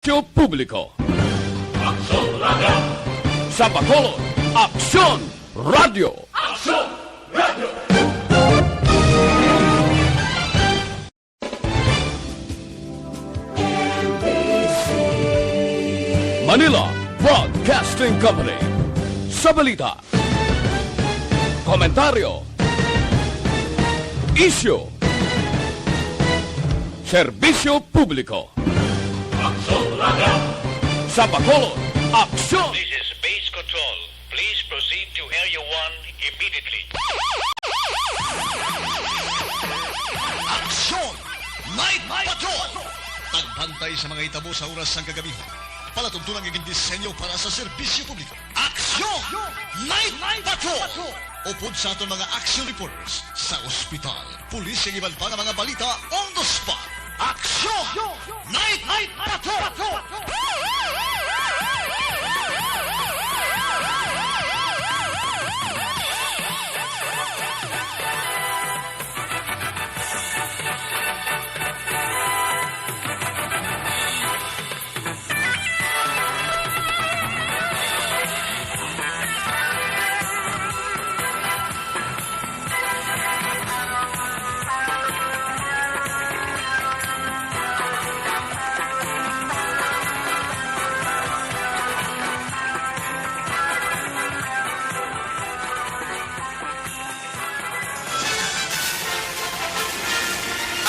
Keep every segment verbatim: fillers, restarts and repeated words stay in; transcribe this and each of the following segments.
Serbisyo Publiko. Aksyon Radio. Sa Bacolod, Aksyon Radio. Aksyon Radio. Manila Broadcasting Company. Sa balita, komentaryo, isyu, serbisyo publiko. Aksyon Radio. Sa Bacolod, aksyon! This is Base Control. Please proceed to Area one immediately. Aksyon! Night Patrol! Pagbantay sa mga hitabo sa oras sang kagabihan. Palatuntunan nga gindisenyo para sa serbisyo publiko. Aksyon! Night Patrol! Upod sa aton mga action reporters sa ospital, pulis, kag iban pa nga mga balita on the spot. Aksyon! Night Patrol!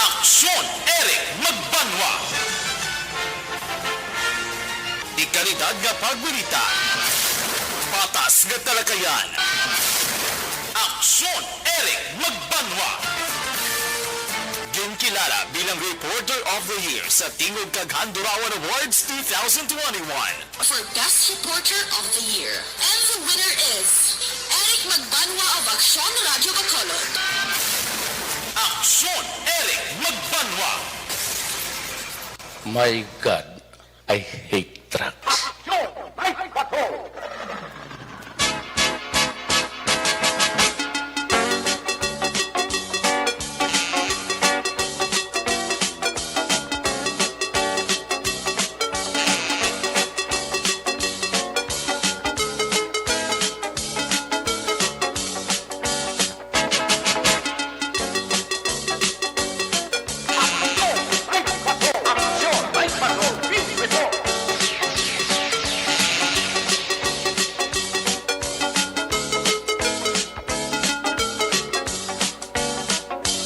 Aksyon, Eric Magbanwa. Dekalidad nga pagbalita. Patas nga talakayan. Aksyon, Eric Magbanwa. Ginkilala bilang Reporter of the Year sa Tingog kag Handurawan Awards two thousand twenty-one. For Best Reporter of the Year. And the winner is Eric Magbanwa of Aksyon Radio Bacolod. Aksyon, Eric Magbanwa. My God, I hate drugs. Aksyon! May Patrol!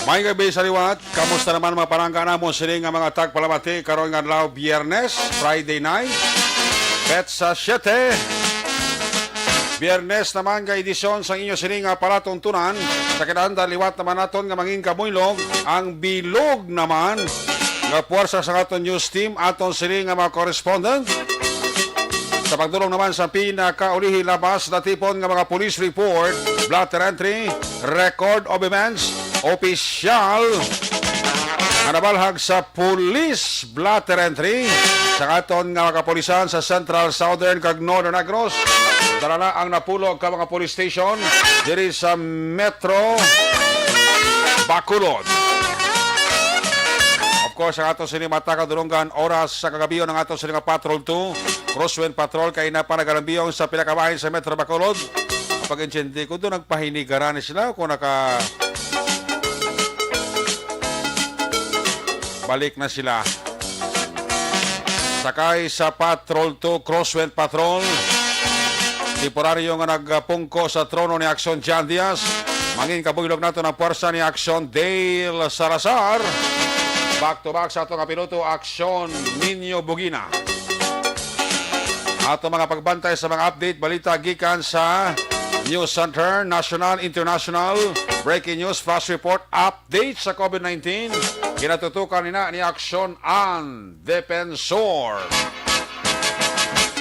Maayong gabi sa liwat. Kamusta naman mga palangga namon sini nga mga tagpalamati karon nga adlaw, Biyernes, Friday night, petsa siyete. Biyernes naman nga edisyon sang inyo sini nga palatuntunan. Sa kinahanglan liwat naman naton nga mangin kabuylog ang bilog naman nga puwersa sa aton news team, aton sini nga mga correspondent. Sa pagdulong naman sa pinakaulihi labas natipon nga mga police report, blotter entry, record of events, opisyal nga nabalhag sa police blotter entry sa aton nga mga kapulisan sa Central, Southern, kag Northern Negros. Dala na ang napulo ka mga police station diri sa Metro Bacolod. Of course, ang ato sini mata kadulungan oras sa kagabion ang ato sini nga Patrol two, Crosswind Patrol, kay na pa nagalambiyong sa pila ka bahin sa Metro Bacolod. Pag-intindi ko doon, nagpahinigaran ni sila kung naka balik na sila. Sakay sa Patrol two, Crosswind Patrol. Temporaryo nga nagpungko sa trono ni Aksyon Jan Diaz. Mangin kabuylog nato ang puwersa ni Aksyon Dale Salazar. Back to back sa ato nga piloto, Aksyon Nino Bugina. Ato mga pagbantay sa mga update, balita gikan sa News Center, national, international, breaking news, flash report, update sa COVID nineteen. Ginatutukan nina ni Aksyon ang Defensor.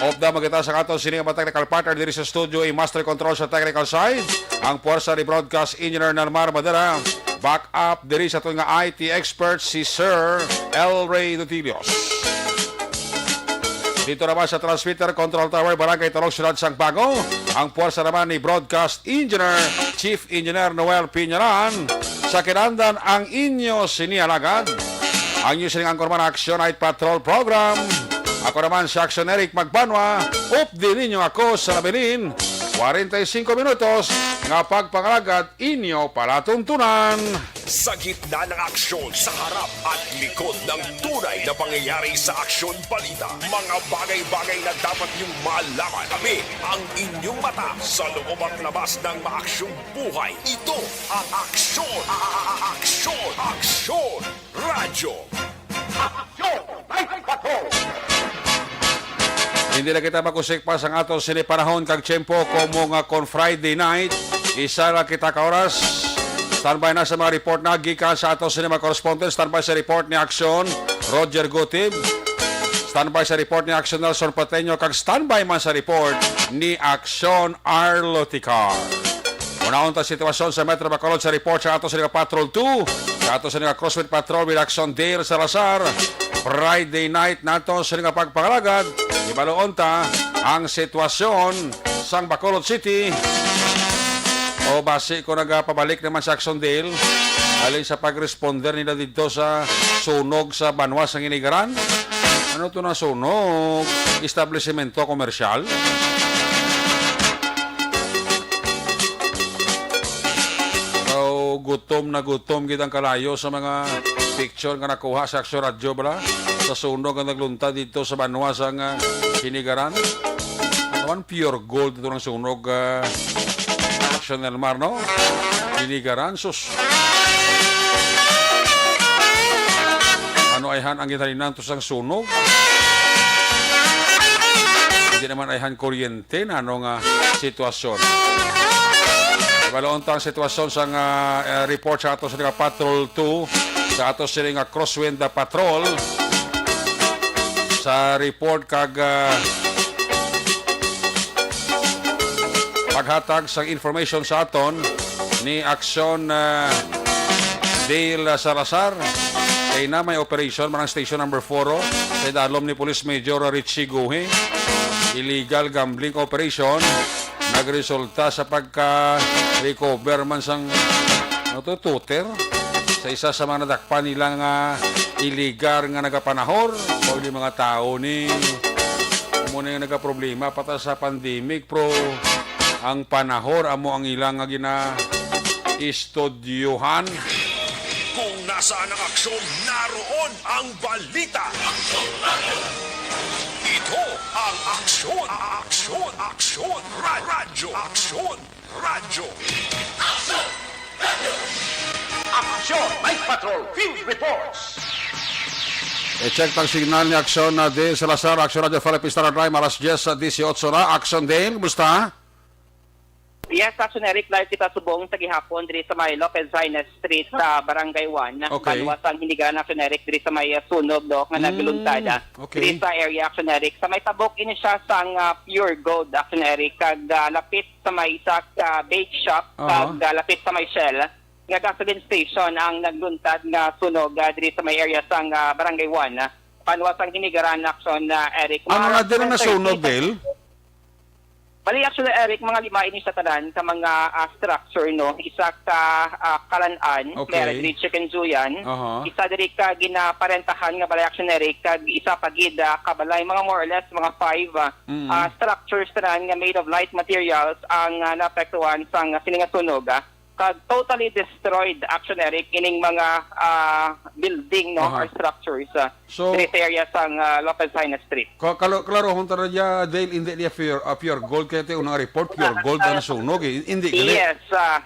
Update man kita sa aton sini nga mga technical partner diri sa studio, ang master control sa technical side, ang puwersa ni Broadcast Engineer Nelmar Madera. Back up diri sa aton nga I T expert, si Sir El Rey Dutilios. Dito naman sa transmitter control tower, Barangay Talog, Siyudad sang Bago, ang puwersa naman ni Broadcast Engineer, Chief Engineer Noel Piñaran. Sa kinahanglan ang inyo sini alagad, ang inyo sining anchorman, Action Night Patrol Program. Ako naman si Action Eric Magbanwa, updi ninyo ako sa nabilin, kwarenta y singko minutos nga pagpangalagad inyo palatuntunan. Sa gitna ng aksyon, sa harap at likod ng tunay na pangyayari sa Aksyon Balita, mga bagay-bagay na dapat niyong malaman. Kami ang inyong mata sa loob at labas ng maaksyong buhay. Ito ang Aksyon, a- a- a- Aksyon, Aksyon Radyo. Aksyon! May Patrol! Hindi na kita makusik pa sa ato sini panahon kag tiyempo, komo nga kon Friday night, isa lang kita ka oras. Standby na sa mga report na gikan sa ato sini mga correspondent. Standby sa report ni Aksyon Roger Gutib. Standby sa report ni Aksyon Nelson Pateño, kag standby man sa report ni Aksyon Arlo Ticar. Unahon ta sitwasyon sa Metro Bacolod sa report sa ato sini nga Patrol two, sa ato sini nga Crosswind Patrol with Action Dale Salazar. Friday night nato sini nga pagpangalagad, ibaluon ta ang sitwasyon sang Bacolod City. O basi ko nagapabalik naman sa Action Dale, alin sa pagresponder nila dito sa sunog sa banwa sa Hinigaran. Ano to na sunog? Establishmento komersyal? So, gutom na gutom gid ang kalayo sa mga picture nga nakuha sa Aksyon Radyo, bala, sa sunog nga nagluntad dito sa banwa sa nga Hinigaran. Ano man, pure gold ito ng sunog, ah, Aksyon Elmar, no? Hinigaran, sus. Ano ayhan ang ginhalinan to sang sunog? Hindi naman ayhan kuryente na ano nga sitwasyon. Balaon ta ang sitwasyon sa nga, eh, report sa ato sa nga Patrol two, sa ato sini nga Crosswind Patrol. Sa report kag, ah, paghatag sa information sa aton ni Aksyon, ah, Dale Salazar, kay na may operation man ang Station Number four, oh, sa idalom ni Police Major Richie Guhi. Illegal gambling operation nagresulta sa pagka-recover man sang, ano to, tuter sa isa sa mga nadakpan nila nga illegal nga nagapanahor. O, di mga tao ni, amo na yung nagaproblema pata sa pandemic, pero ang panahor amo ang ilang nga gina-istudyohan. Kung nasaan ang aksyon, naroon ang balita. Ito ang Aksyon, Aksyon, Aksyon, Ra- Radyo Aksyon, Radyo. Aksyon! Aksyon! May Patrol Field Reports! I-check ang signal ni Aksyon na Dale Salazar, Aksyon Radyo Philippine Standard Time, alas diyes sa disiotso na. Aksyon Dale, kumusta? Yes, Action Eric, live kita subong sa gihapon diri sa may Lopez Jaena Street sa Barangay one. Okay. Banwa sang Hinigaran, Action Eric, diri sa may, ah, sunog, no, nga Mm, nagluntad, ah, okay. Diri sa area, Action Eric. Sa may tabok ini siya sang, ah, Pure Gold, Action Eric, kag, ah, lapit sa may isa ka bake shop, Aha. kag, ah, lapit sa may Shell nga gasoline station ang nagluntad nga sunog, ah, diri sa may area sang, ah, Barangay one. Banwa sang Hinigaran, Action, ah, Eric. Ano Mga na din ang nasunog, Dale? Bali, actually, Eric, mga lima ini sa tanan ka mga, ah, structure, no? Isa ka, ah, kalan-an, Okay. may ara diri chicken juyan. Aha. Isa diri ka ginaparentahan nga balay, actually, Eric, kag isa pa gid, ah, ka balay, mga more or less, mga five, ah, Mm. ah, structures tanan nga made of light materials ang, ah, naapektuhan sang sining nga sunog, ah. Kag totally destroyed, actually, Eric, ining mga, ah, building, no, Aha. or structures, ah, So, diri sa area sang, ah, Lopez Jaena Street. Ka-, kalo-, klarohon ta na dya, Dale, hindi niya pure, ah, pure gold. Kaya tayo unang report, pure gold ang nasunog, eh. Hindi gali. Yes, ah,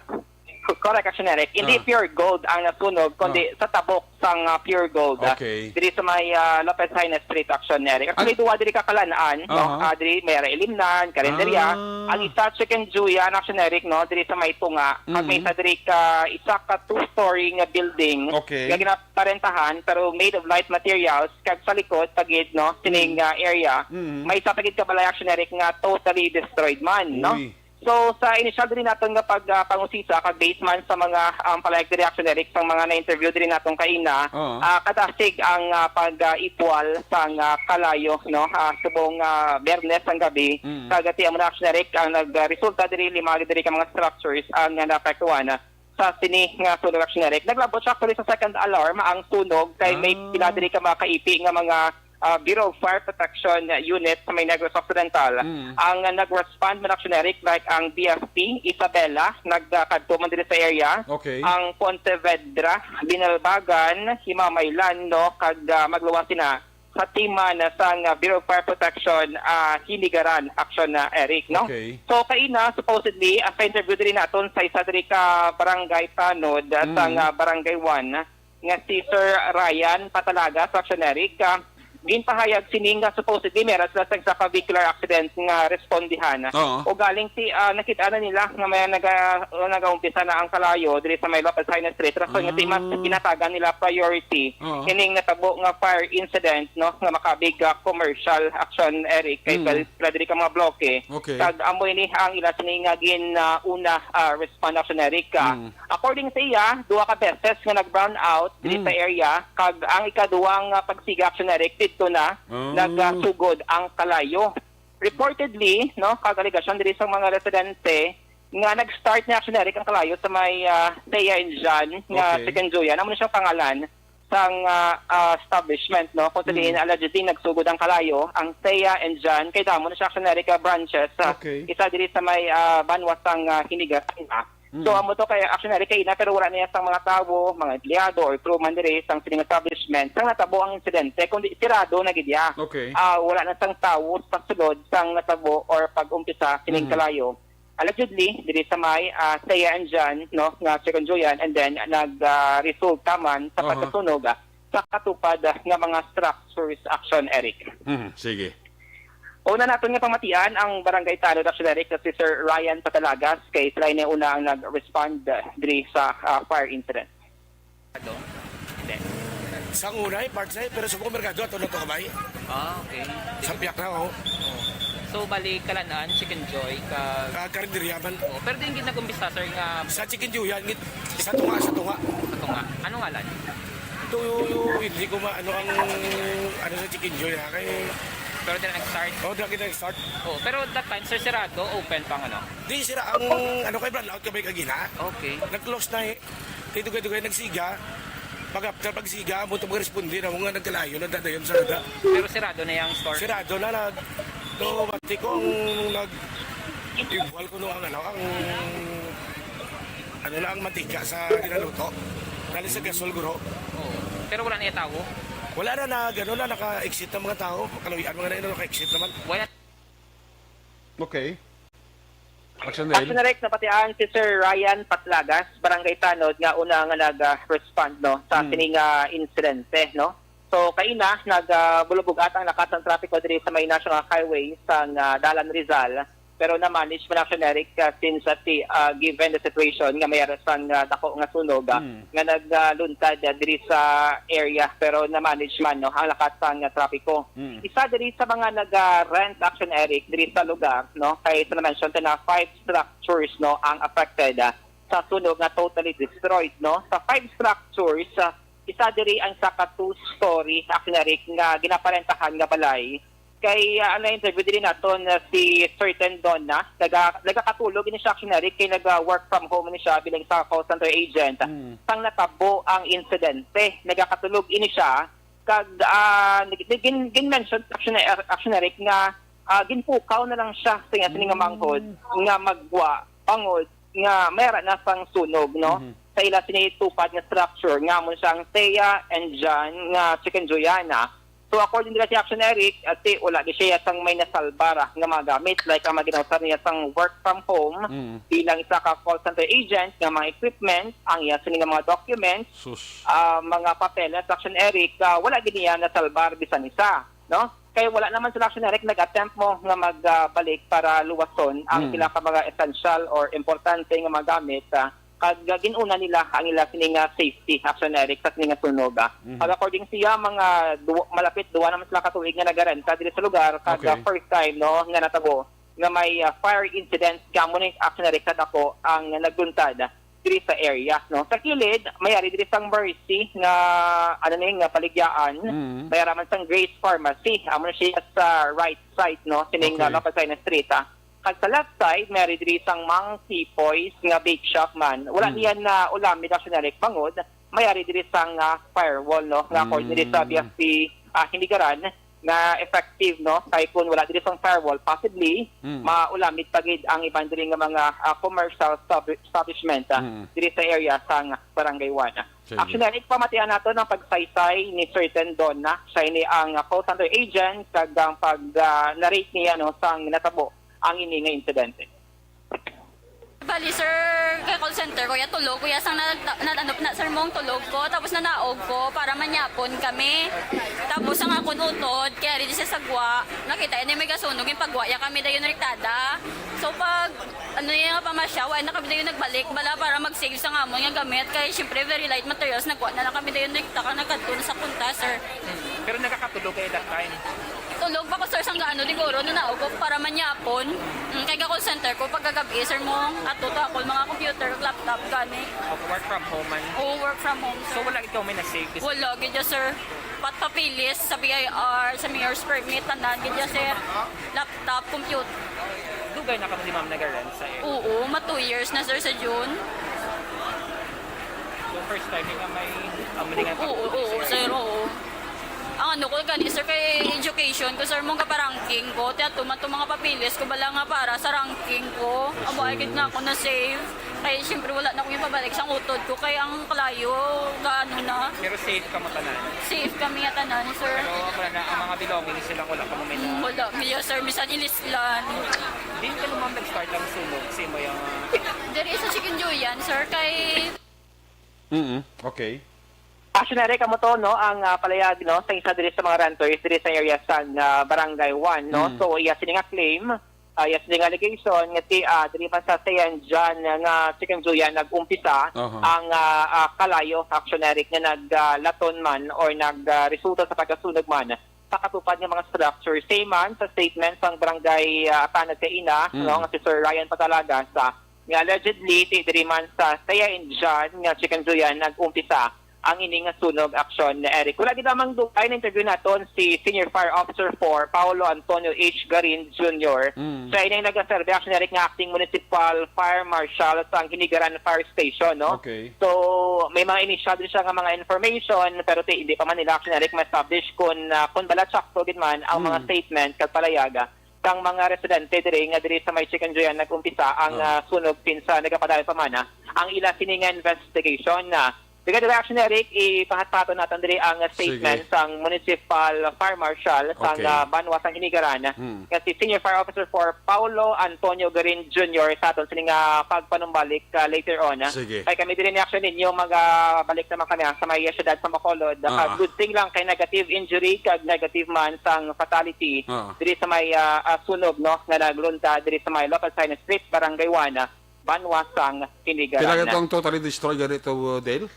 co-, correct, Action Eric. Hindi Ah. pure gold ang nasunog, kundi Ah. sa tabok sang, ah, pure gold, ah, Okay. diri sa may, ah, Lopez Jaena Street, Action Eric. Actually, Ang duwa diri ka kalan-an, no? Aha. Ah, diri may ara ilimnan, karinderya. Ah. Ang isa, chicken juyan, Action Eric, no? Diri sa may tunga. Kag may Mm. isa diri ka, isa ka two-story nga building Okay. nga ginaparentahan, pero made of light materials. Kag sa likod, sa gid, no? Sining, Mm. ah, area. Mm. May isa pa gid ka balay, Action Eric, nga totally destroyed man, no? Uy. So, sa initial diri naton nga pag, ah, pangusisa kag based man sa mga, um, palayag diri, Action Eric, sa mga na-interview diri naton kaina, Oo. ah, kadasig ang, ah, pag, ah, ipwal sa nga kalayo, no? Ah, subong, ah, Biyernes ang gabi, Mm. kag ati amo na, Action Eric, ang nagresulta diri lima diri ka mga structures ang, ah, naapektuhan sa sini nga sunog, Action Eric. Naglabot siya actually sa second alarm ang sunog kay may Ah. pila diri ka mga kaipi nga mga ah, Bureau of Fire Protection Unit sa may Negros Occidental. Mm. Ang, ah, nag-respond man, Action Eric, like ang B F P Isabela, nagkadto man diri sa area. Okay. Ang Pontevedra, Binalbagan, Himamaylan, no, kag, ah, magluwas sina sa team man sang, ah, Bureau of Fire Protection, ah, Hinigaran, Action, ah, Eric, no? Okay. So, kaina, supposedly, ah, sa interview diri naton sa isa diri ka barangay tanod, ah, Mm. sang, ah, Barangay One, nga si Sir Ryan Patalaga sa Action Eric, ah, ginpahayag sini nga supposedly meron sila sa isa ka vehicular accident nga respondihan. Oo. O galing si, ah, nakita na nila nga may naga-, nagaumpisa na ang kalayo diri sa may Lopez Jaime Street. Rason nga si mas Ah. ginatagan nila priority Oo. kining natabo nga fire incident, no, nga makabig, ah, commercial, Action Eric, kay Mm. pwede sila diri ka mga bloke. Okay. Kag amo ini ang ila sini nga gin, ah, una, ah, respond, Action Eric. Mm. According sa iya, duha ka beses nga nag-brown out diri Mm. sa area, kag ang ikaduhang, ah, pagsiga, Action Eric, didto na Ah. nagasugod ang kalayo. Reportedly, no, kag alegasyon diri sa mga residente nga nag-start na, Action Eric, ang kalayo sa may, ah, Thea and John nga Okay. Chicken Joya. Amo na siyang pangalan sang, ah, ah, establishment, no, kung sa diin Mm. allegedly nagsugod ang kalayo, ang Thea and John, kay damo na siya, Action Eric, ka branches, ah, Okay. isa diri sa may, ah, banwa sang, ah, Hinigaran. Mm. So, amo to kay Action Eric kaina, pero wala niya sang mga tawo, mga empleyado or crew man diri sang sining establishment sang natabo ang insidente, kundi sirado na gid iya. Okay. Ah, wala na sang tawo sa sulod sang natabo or pag-umpisa sining Mm. kalayo. Allegedly, diri sa may, ah, Thea and John, no, nga Chicken Joyan, and then nag, ah, resulta man sa Aha. pagkasunog, ah, sa katupad, ah, nga mga structures, Action Eric. Mhm, sige. Una naton nga pamatian ang barangay tanod, Action Eric, na si Sir Ryan Patalagas, kay sila ini una ang nag-respond, ah, diri sa, ah, fire incident. Merkado? Hindi. Sa una, eh, part sa, pero sa buong merkado, ato na to kamay. Ah, okay. Sa piyak na, oh. Oh. So, bali, Kalanaan, Chicken Joy, ka Ka-, karinderya man. Oh, pero din gid nag-umpisa, sir, nga Sa Chicken Joy, yan, gid. Sa tunga, sa tunga. Sa tunga. Anong ngalan? Ito, yung, yung, hindi ko ma-, ano ang, ano sa Chicken Joy, ha? Kay Pero din nag-start? Oh, dati nag-start. Oh, pero that time, sir, sirado, open pang ano? Di, sira ang, ano, kay brownout, kabay kagina. Okay. Nag-close na, eh. Kay dugay-dugay nagsiga. Pag after pagsiga, amo to mga responde na nga nagkalayo na dadayon sa nada. Pero sirado na yung store? Sirado na, nag-, no, bati ko ang nag-, ibuhal ko no ang ano, ang ano na ang mantika sa ginaluto. Dali sa gasol, guro. Oo. Pero wala na yung tao? Wala na, na gano'n na, naka-exit ang mga tao. Kaluyan mga na yun, naka-exit naman. Wala. Okay. Action Action Neil. Direct, napatian si Sir Ryan Patlagas, Barangay Tanod, nga una nga nag-respond, no, sa Hmm. sining, ah, insidente, no. So, kaina, nagabulubog-at ang lakas sang trapiko diri sa may National Highway sa, ah, Dalan Rizal. Pero na-manage man, Action Eric, ah, since at the, ah, given the situation nga may arasang, ah, dako nga sunog, ah, Hmm. nga nagluntad, ah, diri sa area. Pero na-manage man, no, ang lakas sang, ah, trapiko. Hmm. Isa diri sa mga nag-rent, Action Eric, diri sa lugar, no, kay sa na-mention ta na five structures, no, ang affected, ah, sa sunog nga totally destroyed, no. Sa five structures, ah, isa diri ang isa ka two-story, Action Eric, nga ginaparentahan nga balay. Kay, ah, ang na-interview diri naton, ah, si certain donna, naga-, nagakatulog ini siya, Action Eric, kay naga-work from home ni siya bilang sa call center agent. Mm. Sang natabo ang insidente, nagakatulog ini siya, kag, ah, nag-, nag-, gin-, gin-mention, Action, Action Eric, nga, ah, ginpukaw na lang siya sa iya sini nga Mm. manghod nga maggwa, bangod nga may ara na sang sunog, no? Mhm. Sa ila sini tupad nga structure, nga amo siyang Thea and John nga Chicken Joyana. So, according nila si Action Eric, ati, wala di siya sang may nasalbar, ah, nga mga gamit, like ang mga ginausar niya sang work from home, Mm. bilang isa ka call center agent, nga mga equipment, ang iya sini nga mga documents, Sus. ah, mga papeles, Action Eric, ah, wala gid niya nasalbar bisan isa, no? Kay wala naman sila, Action Eric, nag-attempt mo nga magbalik para luwason ang Mm. sila ka mga essential or importante nga mga gamit, ah, kag, ah, gin-una nila ang ila sini nga safety, Action Eric, sa sini nga sunog, ah. Mhm. Kag according siya, mga du-, malapit duwa naman sila ka tuig nga nagarenta diri sa lugar, kag, Okay. ah, first time, no, nga natabo nga may, ah, fire incident, kamo ni, Action Eric, kadako ang nagluntad diri sa area, no. Sa kilid, may ari diri sang Mercy nga, ano ni, nga baligyaan. Mm. May ara man sang Grace Pharmacy, amo na siya sa right side, no, sining, Okay. ah, Lopez Jaime Street, ah. Kag sa left side, may ari diri sang Mang Tipoy's nga bake shop man. Wala Mm. niya na ulamid, Action Eric, bangod may ari diri sang, ah, firewall, no, nga according diri sa Mm. B F P, ah, Hinigaran, nga effective, no? Kay kung wala diri sang firewall, possibly, Mm. maulamit pa gid ang iban diri nga mga, ah, commercial stab-, establishment, ah, Mm. diri sa area sang Barangay One. Sige. Actually, pamatian nato ang pagsaysay ni Sir Tendon, na siya ini ang, ah, call center agent, kag ang pag, ah, narrate niya, no, sang natabo ang ini nga insidente. Bali, sir, kay call center ko, ya tulog ko, ya sang na, na, ano, na, sir, mong tulog ko, tapos nanaog ko para manyapon kami. Tapos ang akon utod, kaya rin siya sagwa, nakita niya may gasunog, yung pagwa, ya kami dayon rektada. So, pag, ano, yung nga pamasya, wala na kami dayon nagbalik, bala para mag-save sa ngamon nga gamit, kay syempre, very light materials, nagwa na lang kami dayon rekta, kag nagkadto na sa punta, sir. Pero nakakatulog kayo that time? Tulog pa ko, sir, sang gaano, di guro, nanaog ko para manyapon. Mm, kay ga-call center ko, pagkagabi, sir, mo, ato to, ako, mga computer, laptop, gani. Of work from home man? Oo, work from home, sir. So, wala ikaw may na-save? Wala, gid, sir. Pat papilis sa B I R, sa mayor's permit, tanan, gid, sir. Laptop, computer. Dugay na kamo ni ma'am nag-rent sa area? Oo, ma two years na, sir, sa June. So, first time nga may, ah, mali nga Oo, pag-, oo, sa sir, area? Oo. Ang ano ko gani, sir, kay education ko, sir, mong kaparangking ko. Tiya tuman to mga papilis ko, bala nga para sa ranking ko. Amo, ay gid nga ako na-save. Kay, siyempre, wala na akong ipabalik sa utod ko. Kay ang kalayo, gaano na. Pero safe ka mo tanan? Safe kami nga tanan, sir. Pero wala na, ang mga belongings silang wala ka mo may Mm, na- wala. Yes, sir. Bisan ilislan. Din ka naman nag-start ang sunog sa imo yung, ah, Diri sa Chicken Joyan, sir. Kay Mm-mm. Okay. Actually, nare kamo to, no, ang, ah, palayag, no, sa isa diri sa mga renters diri sa area sa, ah, Barangay One, no? Mm. So, iya sini nga claim, ah, iya sini nga allegation nga ti, ah, diri man sa Sayan John nga Chicken Joyan nag-umpisa Aha. ang, ah, ah, kalayo, actually, nare nga nag, ah, laton man or nag, ah, resulta sa pagkasunog man sa katupad nga mga structure. Same man sa statement sang barangay, ah, tanod kaina, Mm. no, nga si Sir Ryan Patalagas, ah, nga allegedly ti diri man sa Saya and John nga Chicken Joyan nag-umpisa ang ini nga sunog aksyon ni Eric. Wala gid lamang dugay na interview naton si Senior Fire Officer four, Paolo Antonio H. Garin Junior. Mm. Siya ini ang nagaserbi, actually, Eric, nga acting municipal fire marshal sa Hinigaran Fire Station, no? Okay. So, may mga initial din siya nga mga information, pero ti, hindi pa man nila, actually, Eric, ma-establish kung, ah, kung bala sakto gid man ang mga Mm. statement kag palayaga kang mga residente diri nga diri sa may Chicken Joyan nag-umpisa ang, Oo. ah, sunog, since, ah, nagapadayon pa man, ah, ang ila sini nga investigation na. Sige, diri, actually, Eric, ipahataton naton diri ang statement Sige. sang Municipal Fire Marshal sang, Okay. ah, banwa sang Hinigaran, Hmm. nga si Senior Fire Officer four, Paulo Antonio Garin Junior, sa aton sini nga pagpanumbalik, ah, later on, ah. Sige. Kay kami diri ni action ninyo, magabalik naman kami, ah, sa may siyudad sa Bacolod. Ah. Kag good thing lang kay negative injury kag negative man sang fatality Ah. diri sa may, ah, ah, sunog, no, nga naglunta diri sa may Lopez Jaime Street, Barangay One, ah, banwa sang Hinigaran. Pila ka to ang totally destroyed gani to, uh, Dale?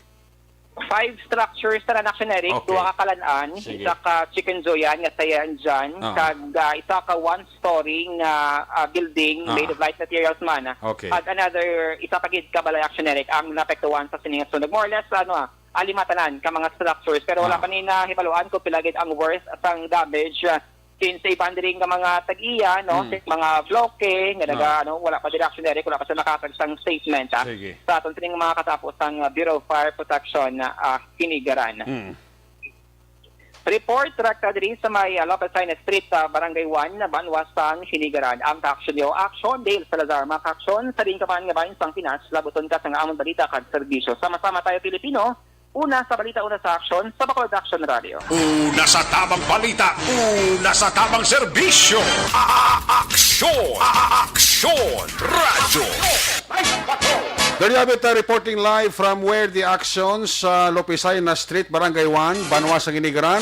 Five structures na na, Eric. Okay. Duha ka kalan-an, Sige. isa ka Chicken Joyan nga Sayan John, Ah. kag, ah, isa ka one-story nga, ah, building Ah. made of light materials man. Okay. Kag another, isa pa gid ka balay, Eric, ang naapektuhan sa sining sunog. More or less, ano, ah, lima tanan ka mga structures, pero wala Ah. pa ni nahibaluan kung pila gid ang worth sang damage, ah, since sa iban diri nga mga tag-iya, no, Mm. sa mga bloke nga naga, Ah. ano, wala pa diri, actually, Eric, wala pa sila nakatag sang statement, ah, Sige. sa aton sining mga katapos sang, ah, Bureau of Fire Protection, ah, Hinigaran. Mm. Report, rekta diri sa may, ah, Lopez Jaime Street, ah, Barangay One, banwa sang Hinigaran. Ang action nyo, Action Dale Salazar, mga action, sa diin ka man nga bahin sang Pinas, labuton ka sa nga amon balita kag serbisyo. Sama-sama tayo, Pilipino, una sa balita, una sa action, sa Bacolod Action Radio. Una sa tamang balita, una sa tamang serbisyo. A-, a-, aksyon, A-, a-, aksyon, radyo. Dali, abit, uh, reporting live from where the actions sa Lopez Jaime Street, Barangay One, banwa sang Hinigaran.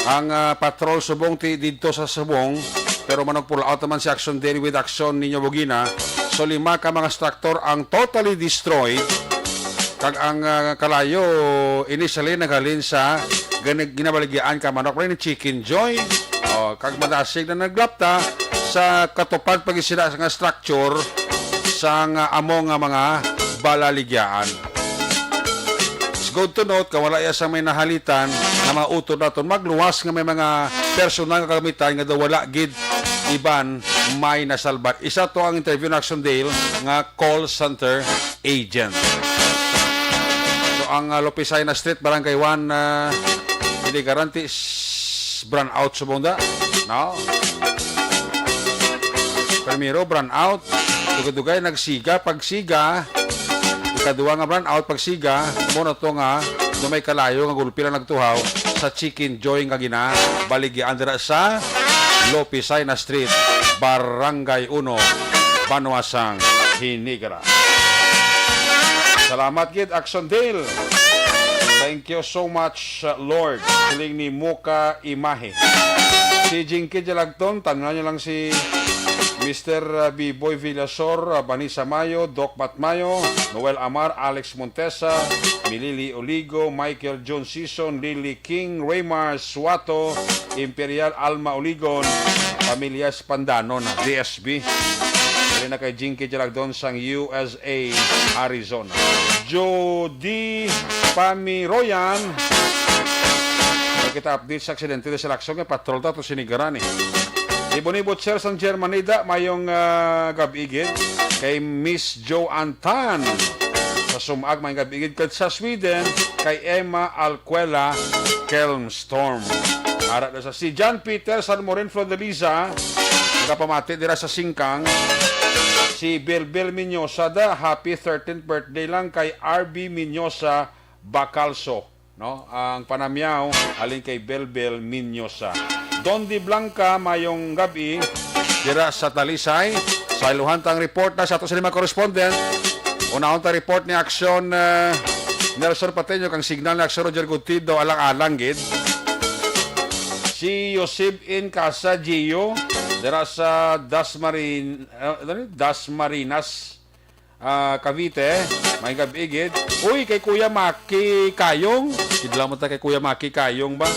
Ang, uh, patrol subong ti didto sa subong, pero manugpulaot naman si Action Daily with Action Niño Bugina. So, lima ka mga structure ang totally destroyed. Kag ang, uh, kalayo initially naghalin sa gani-, ginabaligyaan ka manok, ni Chicken Joy. Oh, kag madasig na naglapta sa katupad pa gid sila nga structure sang amo nga mga balaligyaan. It's good to note, kung wala iya sang may nahalitan nga mga utod naton, magluwas nga may mga personal nga kagamitan nga daw wala gid iban may nasalbat. Isa to ang interview na Action Dale nga call center agent. So, ang, ah, Lopez Jaime Street, Barangay One, ah, Hinigaran ti, Brownout subong da, no? Primero, brownout. Dugay-dugay, nagsiga, pagsiga. Ikaduha nga brownout, pagsiga. Mo na to nga, do may kalayo nga gulpi lang nagtuhaw sa Chicken Joy nga gina, baligyan dira sa Lopisay na Street, Barangay Uno, Banwa sang Hinigaran. Salamat gid, Action Dale. Thank you so much, uh, Lord. Siling ni Muka Imahe. Si Jinky Jalagton, tanungan niyo lang si Mister, uh, Biboy Villasor, uh, Vanessa Mayo, Doc Matt Mayo, Noel Amar, Alex Montesa, Milili Oligo, Michael John Sison, Lily King, Raymar Suato, Imperial Alma Oligon, Pamilyas Pandanon, D S B. Dali na kay Jinky Jalagdon sang U S A, Arizona. Jody Pamiroyan. Kita update sa aksidente sa Lakson nga patrol ta to sinigaran eh. Ibon-ibot, sir, sang Germany da, mayong, ah, gab-i gid. Kay Miss Joanne Tan sa Sumag, mayong gab-i gid. Kag sa Sweden, kay Emma Alquela Kelmstorm. Ara na sa si John Peter San Morin Flordeliza, nagapamati dira sa Singkang. Si Belbel Minyosa da, happy thirteenth birthday lang kay R B Minyosa Bacalso, no? Ang panamyaw halin kay Belbel Minyosa. Don De Blanca, mayong gab-i dira sa Talisay. Sa iluhan tang report na sa ato sa lima correspondent. Unahon ta report ni Aksyon, eh, Nelson Pateño kang signal ni Aksyon Roger Gutido, alang-alang gid. Si Yosib in Casa Gio, dira sa Dasmarin-, eh, ano ni? Dasmarinas, ah, Cavite. May gab-i gid. Uy, kay Kuya Maki Kayong. Kidlaw mo ta kay Kuya Maki Kayong ba?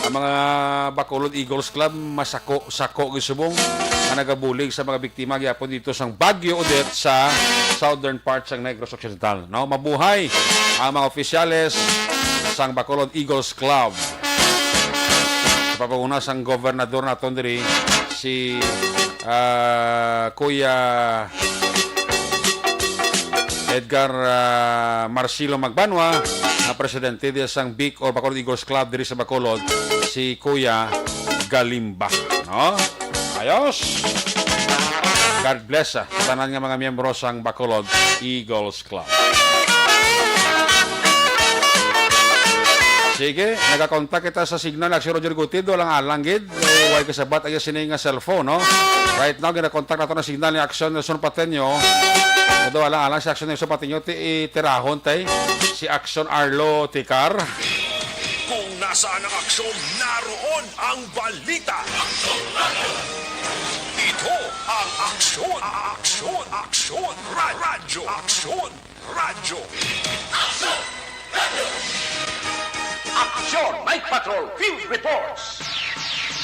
Ang mga Bacolod Eagles Club, masako-sako gid subong ang nagabulig sa mga biktima gyapon dito sang Bagyo Odette sa southern part sang Negros Occidental, no? Mabuhay ang mga opisyales sang Bacolod Eagles Club. Sa pagpanguna sang gobernador naton diri, si, ah, Kuya Edgar, ah, Marcelo Magbanwa, nga presidente diya sang BIC or Bacolod Eagles Club diri sa Bacolod, si Kuya Galimba, no? Ayos. God bless, ah, sa tanan nga mga miyembro sang Bacolod Eagles Club. Sige, nagakontak kita sa signal, Aksyon Roger Gutido, alang-alang gid. Eh, way kasabat ang sini nga cellphone, no? Right now, ginakontak nato na signal ni Aksyon Nelson Pateño. Although, alang-alang si Aksyon Nelson Pateño, ti, itirahon tay si Aksyon Arlo Ticar. Kung nasaan ang aksyon, naroon ang balita. Ito ang Aksyon, Aksyon, Aksyon, Ra-, Radyo, Aksyon, Radyo. Aksyon, Night Patrol, Field Reports.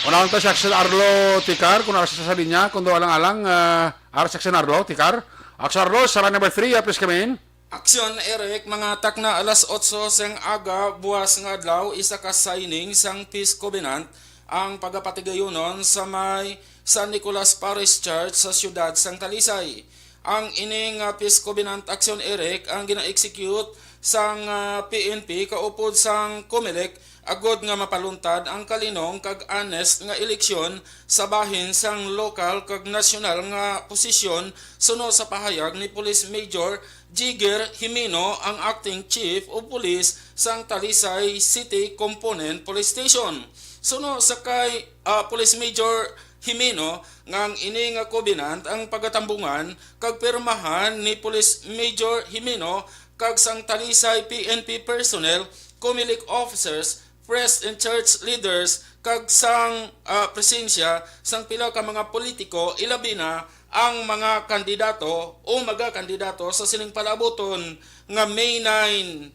Unahon ta si Aksyon Arlo Ticar, kung nasa sa linya, kung daw alang-alang, ah, ara si Aksyon Arlo Ticar. Aksyon Arlo, sa line number three, ah, please come in. Aksyon, Eric, mga takna alas otso sang aga, buwas nga adlaw, isa ka signing sang Peace Covenant ang pagapatigayunon sa may San Nicolas Parish Church sa siyudad sang Talisay. Ang ini nga Peace Covenant Aksyon, Eric, ang gina-execute sang, ah, P N P kaupod sang Comelec agod nga mapaluntad ang kalinong kag honest nga eleksyon sa bahin sang lokal kag nasyonal nga posisyon, suno sa pahayag ni Police Major Jigger Jimeno, ang acting chief of police sang Talisay City Component Police Station. Suno sa kay, ah, Police Major Jimeno, nga ang ini nga covenant ang pagatambungan kag pirmahan ni Police Major Jimeno kag sang Talisay P N P personnel, Comelec officers, priest and church leaders, kag sang, ah, presensya sang pila ka mga politiko, ilabi na ang mga kandidato o magakandidato sa sining palaabuton nga May nine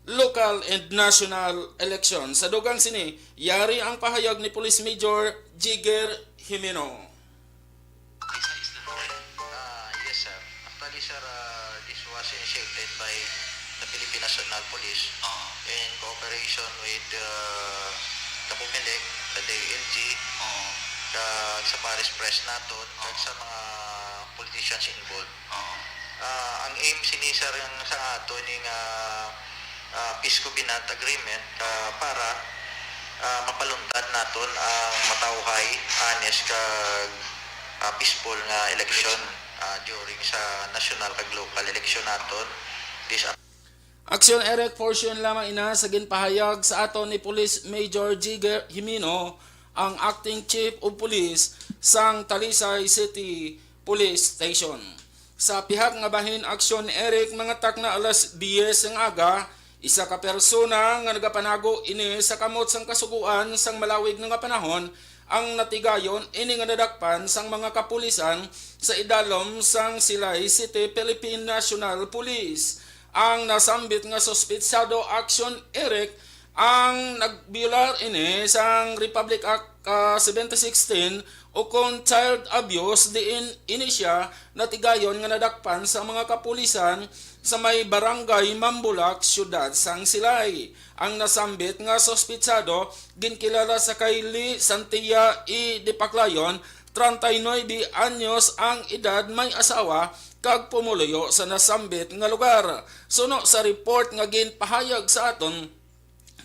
local and national election. Sa dugang sini, yari ang pahayag ni Police Major Jigger Jimeno. Ah, yes, sir. Actually, sir, ah, this was initiated by the Philippine National Police Oo. in cooperation with, ah, the Comelec, the D I L G, Oo. kag sa Parish Priest naton, kag Oo. sa mga politicians involved. Oo. Ah, ang aim sini, sir, ang sa ato ni nga, ah, Peace Covenant Agreement, ah, para Ah, mapalundan naton ang matawhay, honest, kag, ah, peaceful nga eleksyon, ah, during sa national kag local eleksyon naton. This Aksyon Eric, portion lamang ina sa ginpahayag sa aton ni Police Major Jigger Jimeno, ang Acting Chief of Police sang Talisay City Police Station. Sa pihak nga bahin, Aksyon Eric, mga takna alas diyes nga aga, isa ka persona nga nagapanago ini sa kamot sang Kasugoan sang malawig nga panahon ang natigayon ini nga nadakpan sang mga kapulisan sa idalom sang Silay City Philippine National Police. Ang nasambit nga suspitsado, Aksyon Eric, ang nagbiolar ini sang Republic Act, ah, seventy sixteen, o kon child abuse, diin ini siya natigayon nga nadakpan sa mga kapulisan sa may barangay Mambulak, siyudad sang Silay. Ang nasambit nga suspitsado ginkilala sa kay Lee Santia E. Dipaklayon, treinta y nuebe anyos ang edad, may asawa, kag pumuluyo sa nasambit nga lugar. Suno sa report nga ginpahayag sa aton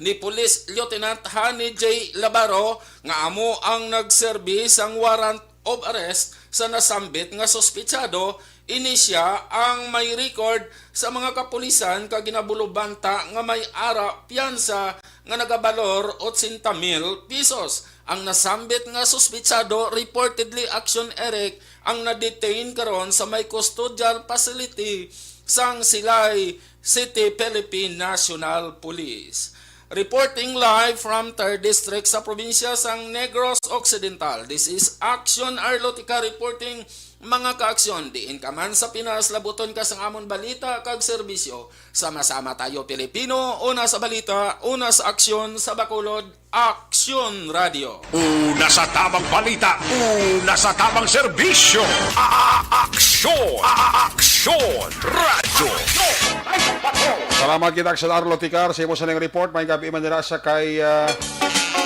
ni Police Lieutenant Honey J. Labaro, nga amo ang nagserbi sang warrant of arrest sa nasambit nga suspitsado, ini siya ang may record sa mga kapulisan kag ginabulobanta nga may ara piyansa nga nagabalor otsenta mil pesos. Ang nasambit nga suspitsado, reportedly, Aksyon Eric, ang na-detain karon sa may custodial facility sang Silay City Philippine National Police. Reporting live from third District sa probinsya sang Negros Occidental, this is Action Arlotica reporting, mga kaaksyon, diin ka man sa Pinas, labuton ka sang amon balita kag serbisyo. Sama-sama tayo, Pilipino, una sa balita, una sa aksyon, sa Bacolod, Aksyon Radio. Una sa tamang balita, una sa tamang serbisyo. A-, a-, aksyon, a-, a-, aksyon, radyo. Salamat kita, Aksyon Arlo Ticar, sa imo sa ning report. May gabi man nila sa kay, ah,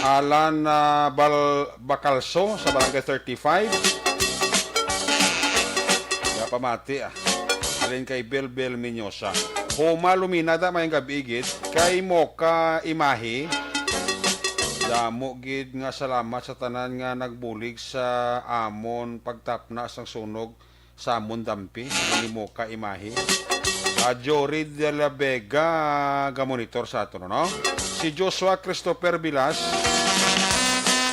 Alan, ah, Bal-, Bacalso sa Barangay thirty-five. Nga pamati, ah. Alin kay Bel Bel Minyosa. Homa Luminada, may gabi gid. Kay Moka Imahi. Damo gid nga salamat sa tanan nga nagbulig sa amon pagtapna sang sunog sa amon dampi. Ni Moka Imahi. Ah, Jory de la Vega, gamonitor sa aton, no? Si Joshua Christopher Vilas,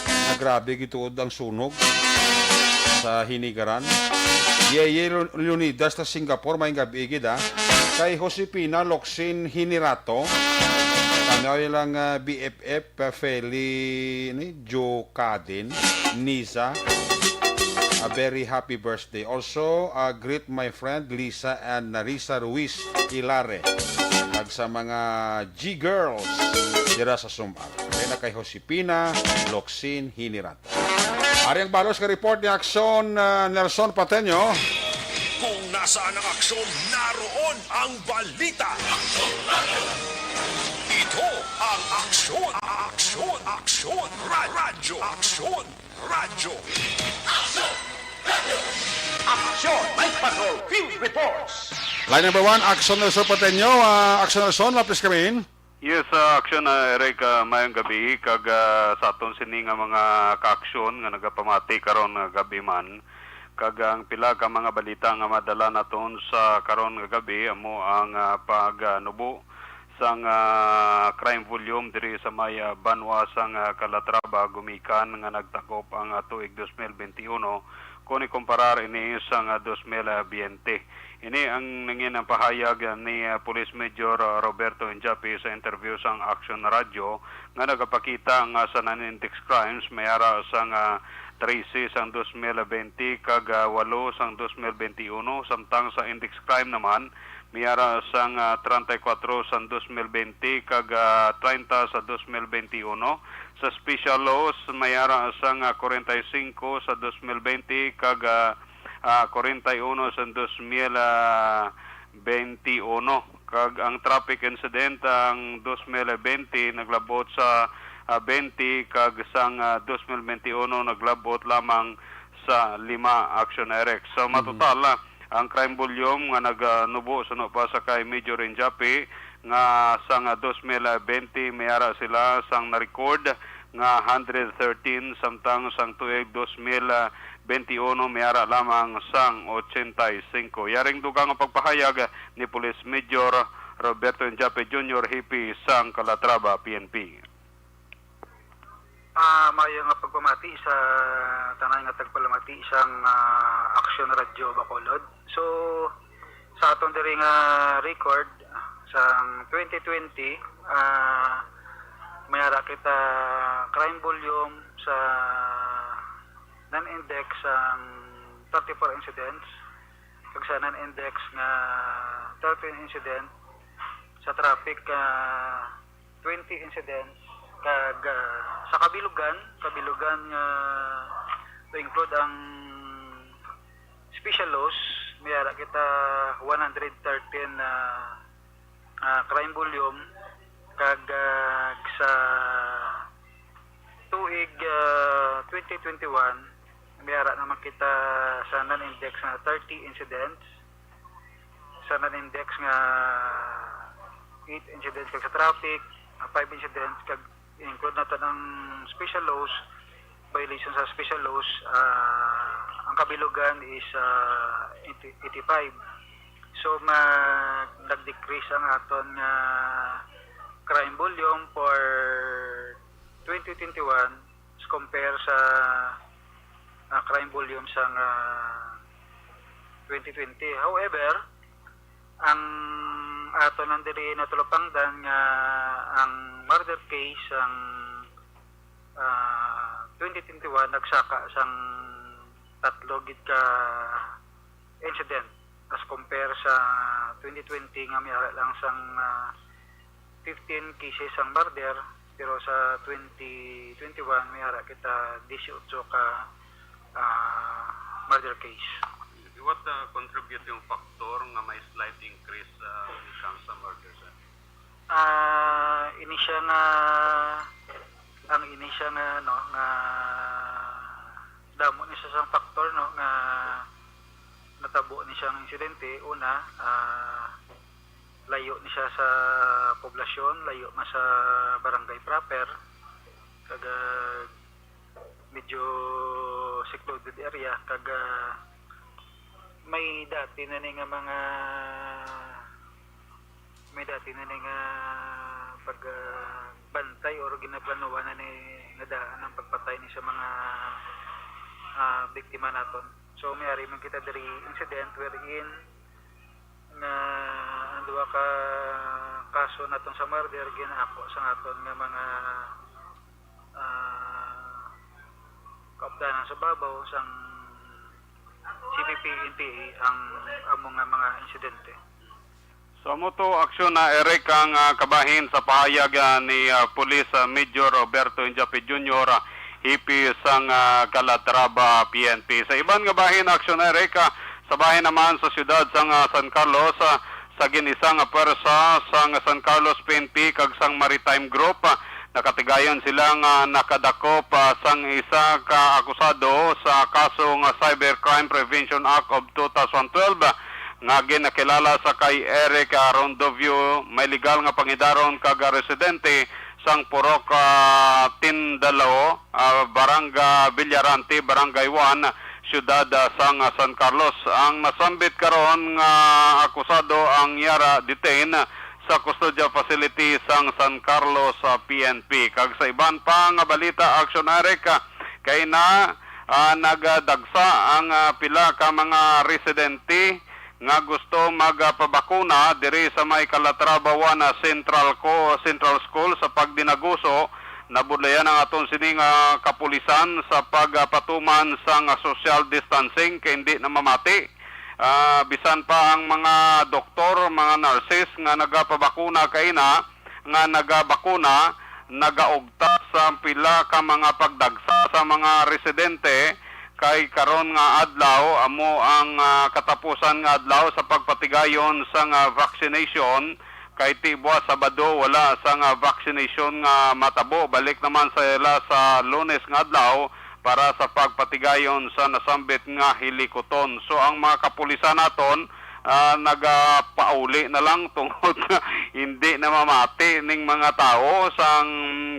na grabe gituod ang sunog sa Hinigaran. Yeye Leonidas sa Singapore, may gabi gid, ah. Kay Josefina Locsin Hinirato, kami lang, ah, B F F, ah, Feli, ni Joe Cadin, Niza, a very happy birthday. Also, ah, greet my friend Lisa and Narisa Ruiz Hilare. Kag sa mga G-Girls dira sa Sumar. Kay na kay Josefina Locsin Hinirato. Ari ang balos nga report ni Aksyon, ah, Nelson Pateño. Kung nasaan ang aksyon, naroon ang balita. Ito ang Aksyon, Aksyon, Aksyon, Ra-, Radyo, Aksyon, Radyo. Aksyon, Night Patrol, Field Reports. Line number one, Aksyon Nelson Pateño. Ah, Aksyon Nelson, please come in. Yes, ah, Aksyon, ah, Eric, ah, mayong gabi, kag, ah, sa aton sini nga mga kaaksyon nga nagapamati karon nga gabi man, kag ang pila ka mga balita nga madala naton sa karon nga gabi amo ang, ah, pagnubo sang, ah, crime volume diri sa may, ah, banwa sang, ah, Calatrava gumikan nga nagtakop ang, ah, tuig dos mil benti uno kon ikumparar ini sang, ah, dos mil benti. Ini ang nangin ang pahayag ni, ah, Police Major, ah, Roberto Injapi sa interview sang Action Radio nga nagapakita nga sa non-index crimes may ara sang, ah, trese sang dos mil benti kag, ah, walo sang dos mil benti uno, samtang sa index crime naman may ara sang, ah, treinta y cuatro sang dos mil benti kag, ah, treinta sa dos mil benti uno. Sa special laws may ara sang, ah, kwarenta y singko sa dos mil benti kag, ah, ah, kwarenta y uno sa dos mil, ah, benti uno. Kag ang traffic incident ang dos mil benti naglabot sa, ah, benti, kag sang, ah, dos mil benti uno naglabot lamang sa lima, Action Eric. So, Mhm. matotal, ah, ang crime volume nga nagnubo suno pa sa kay Major Injapi nga sang, ah, dos mil benti may ara sila sang na-record nga hundred thirteen, samtang sang tuig dos mil benti uno may ara lamang sang ochenta y cinco. Yaring dugang ang pagpahayag ni Police Major Roberto Injape Junior, hipi sang Calatrava P N P. Ah, maayo nga pagpamati sa tanan nga tagpalamati sang, ah, Action Radio Bacolod. So, sa aton diri nga record, sang twenty twenty, ah, may ara kita crime volume sa non-index sang thirty-four incidents, kag sa non-index nga thirteen incident, sa traffic, ah, twenty incidents, kag, ah, sa kabilugan, kabilugan nga to include ang special laws, may ara kita one hundred thirteen na, ah, crime volume, kag, ah, sa tuig, ah, twenty twenty-one, may ara naman kita sa non-index nga thirty incidents, sa non-index nga eight incidents, kag sa traffic, ah, five incidents, kag include naton ang special laws, violation sa special laws, ah, ang kabilugan is, ah, eighty, eighty-five. So, mag-, nag-decrease ang aton nga crime volume for twenty twenty-one as compare sa, ah, crime volume sang, ah, twenty twenty. However, ang aton lang diri natulupangdan nga ang murder case sang, ah, twenty twenty-one nagsaka sang tatlo gid ka incident as compare sa twenty twenty nga may ara lang sang, ah, fifteen cases ang murder, pero sa twenty twenty-one may ara kita dieciocho ka, ah, murder case. What, ah, contributing factor nga may slight increase, ah, when it comes sa murder, sir? Ah, ini siya nga, ang ini siya nga, no, nga damo ni sa sang factor, no, nga natabo ni siyang insidente. Una, ah, layo ni siya sa poblasyon, layo man sa barangay proper, kag, ah, medyo secluded area, kag, ah, may dati na ni nga mga, may dati na ni nga pag, ah, bantay or ginaplanuhan na ni nga daan ang pagpatay ni sa mga, ah, biktima naton. So, may ari man kita diri incident wherein nga ang duha ka kaso naton sa murder ginaako sa aton nga mga, ah, kaupdanan sa babaw sang C P P N P A ang amo nga mga insidente. So, amo to, Aksyon, ah, Eric, ang, ah, kabahin sa pahayag, ah, ni, ah, Police, ah, Major Roberto Injape Junior, ah, hipi sang, ah, Calatrava P N P. Sa iban nga bahin, Aksyon, Eric, ah, sa bahin naman sa siyudad sang, ah, San Carlos, ah, sa gin-isa nga pwersa sang San Carlos P N P kag sang Maritime Group, ah, nakatigayon sila nga nakadakop, ah, sang isa ka akusado sa kaso nga Cybercrime Prevention Act of two thousand twelve, ah, nga ginakilala sa kay Eric, ah, Rondovio, may legal nga pangidaron kag, ah, residente sang Purok, ah, Tindalo, ah, Barangay Villarante, Barangay one, siyudad, ah, sang, ah, San Carlos. Ang nasambit karon nga akusado ang yara detain sa custodial facility sang San Carlos, ah, P N P. Kag sa iban pa nga balita, Aksyon, Eric, ah, kay na, ah, nagdagsa ang, ah, pila ka mga residente nga gusto magpabakuna diri sa may Calatrava one Central Co-, Central School sa Pagdinaguso. Nabudlayan ang aton sini nga kapulisan sa pagpatuman sang social distancing kay hindi na mamati. Ah, bisan pa ang mga doktor, mga nurses nga nagapabakuna kaina, nga nagabakuna, nagaugta sa pila ka mga pagdagsa sa mga residente, kay karon nga adlaw amo ang, ah, katapusan nga adlaw sa pagpatigayon sang, ah, vaccination, kay ti buwas Sabado wala sang, ah, vaccination nga matabo. Balik naman sa ila sa Lunes nga adlaw para sa pagpatigayon sa nasambit nga hilikuton. So, ang mga kapulisan naton, ah, nagapauli na lang tungod nga hindi na mamati ning mga tawo sang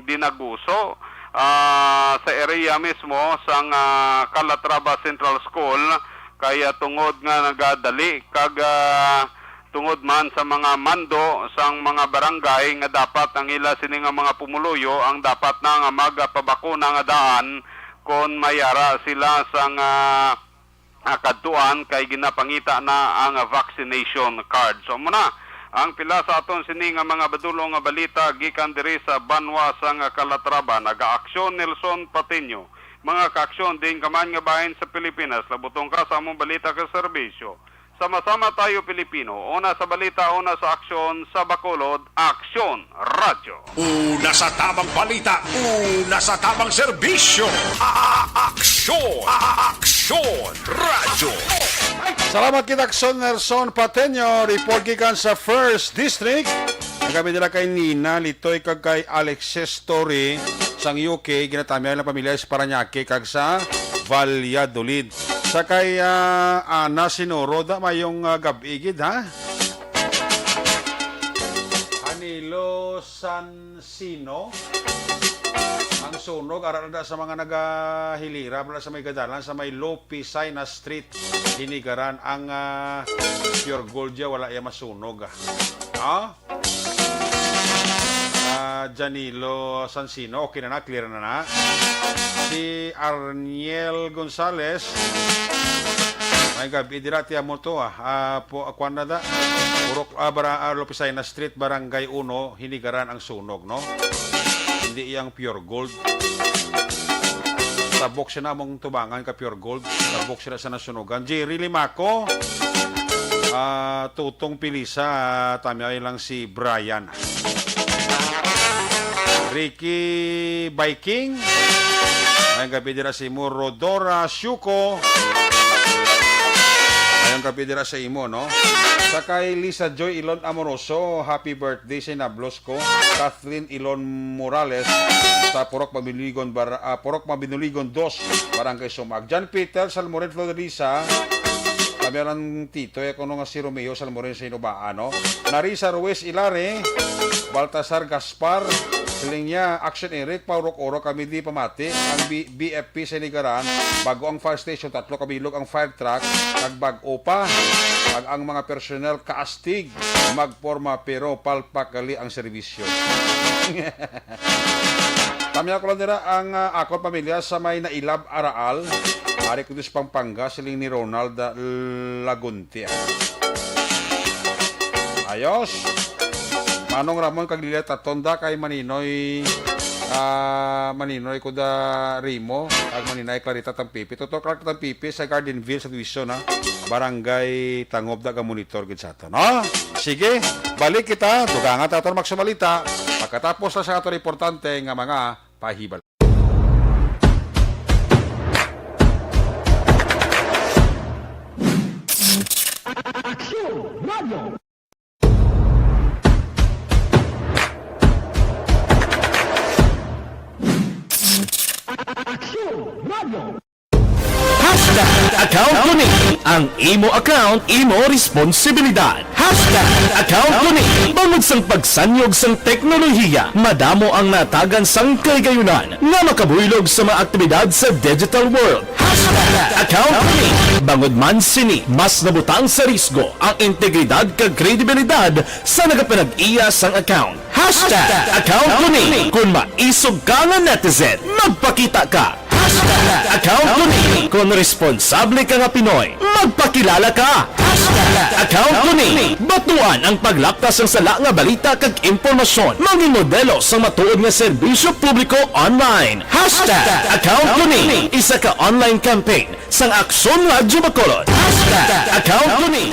Dinaguso. ah, sa area mismo sang, ah, Calatrava Central School, kay, ah, tungod nga nagadali kag, ah, tungod man sa mga mando sang mga barangay nga dapat ang ila sini nga mga pumuluyo ang dapat na nga magpabakuna nga daan kon may ara sila sang, ah, ah, kadtuan kay ginapangita na ang vaccination card. So, amo na ang pila sa aton sini nga mga badulong nga balita gikan diri sa banwa sang Calatrava. Nagaaksyon Nelson Patino. Mga kaaksyon, diin ka man nga bahin sa Pilipinas, labutong ka sa among balita ka serbisyo. Sama-sama tayo, Pilipino. Una sa balita, una sa aksyon, sa Bacolod, Aksyon Radyo. Una sa tamang balita, una sa tamang serbisyo. A-, a-, aksyon, a-, a-, aksyon, radyo. Salamat kita, Aksyon Nelson Pateño. Report gikan sa First District. Nagkami nila kay Nina Litoy kag kay Alexis Story sang U K. Ginatamyag lang pamilya sa Parañaque kag sa Valladolid. Sa kay, ah, Ana Sinoro, da, mayong, ah, gab-i gid, ha? Anilo San Sino. Ang sunog, ara na sa mga nagahilira, wala sa may gadalan, sa may Lopicina Street, Hinigaran. Ang, ah, Pure Gold ya, wala ya masunog, ah. Ah? Ah, Janilo Sansino, okay na na, clear na na. Si Arniel Gonzales, may gabi, dira tiya mo to, ah. Ah, po, kuwan na da. Purok, ah, bara, ah, Lopicina Street, Barangay Uno, Hinigaran ang sunog, no? Hindi iyang Pure Gold. Tabok siya na among tubangan ka Pure Gold. Tabok sila sa nasunugan. Jerry Limaco, ah, Tutong Pilisa, ah, tamyay lang si Brian. Ricky Viking, mayong gabi dira sa imo. Rodora Shuko, mayong gabi dira sa imo, no? Sa kay Lisa Joy Ilon Amoroso, happy birthday sa inablos ko. Kathleen Ilon Morales, sa Purok Mabinuligon, Bar-, ah, Purok Mabinuligon dos, Barangay Sumag. John Peter Salmorin Florisa, kami lang tito, eh, kuno nga si Romeo Salmorin sa Inubaan, no? Narisa Ruiz Ilare, Baltasar Gaspar, siling niya, Action Eric, paurok-urok kami di pamati, ang B-, B F P sa Hinigaran, bago ang fire station, tatlo kabilog ang fire truck, nagbag-o pa, ag ang mga personnel kaastig, magporma, pero palpak gali ang serbisyo. Tamya ko lang dira ang, ah, akon pamilya sa may Nailab, Araal. Ari ko sa Pampanga, siling ni Ronald, ah, Laguntia. Ayos. Manong Ramon kag Lilia Tatonda kay Maninoy, ah, Maninoy Kuda Rimo, kag Maninay Clarita Tampipi. Tutok lang Tampipi sa Gardenville sa Division, ha. Barangay Tangob, naga-monitor gid sa aton, ha. Sige, balik kita, dugangan ta aton magsumalita. Pagkatapos na sa aton importante nga mga pahibal. Aksyon Radio. Aksyon Radio. Hashtag account ko ni. Ang imo account, imo responsibilidad. Hashtag account ko ni. Bangod sang pagsanyog sang teknolohiya, madamo ang natagan sang kaligayunan nga makabuylog sa mga aktibidad sa digital world. Hashtag account ko ni. Bangod man sini, mas nabutang sa risgo ang integridad kag kredibilidad sa nagapanag-iya sang account. Hashtag account ko ni. Kung maisog ka nga netizen, magpakita ka. Hashtag account ko ni. Kung responsable ka nga Pinoy, magpakilala ka. Hashtag account ko ni. Batuan ang paglapkas sang sala nga balita kag impormasyon. Mangin modelo sang matuod nga serbisyo publiko online. Hashtag account ko ni. Isa ka online campaign sang Aksyon Radyo Bacolod. Hashtag account ko ni.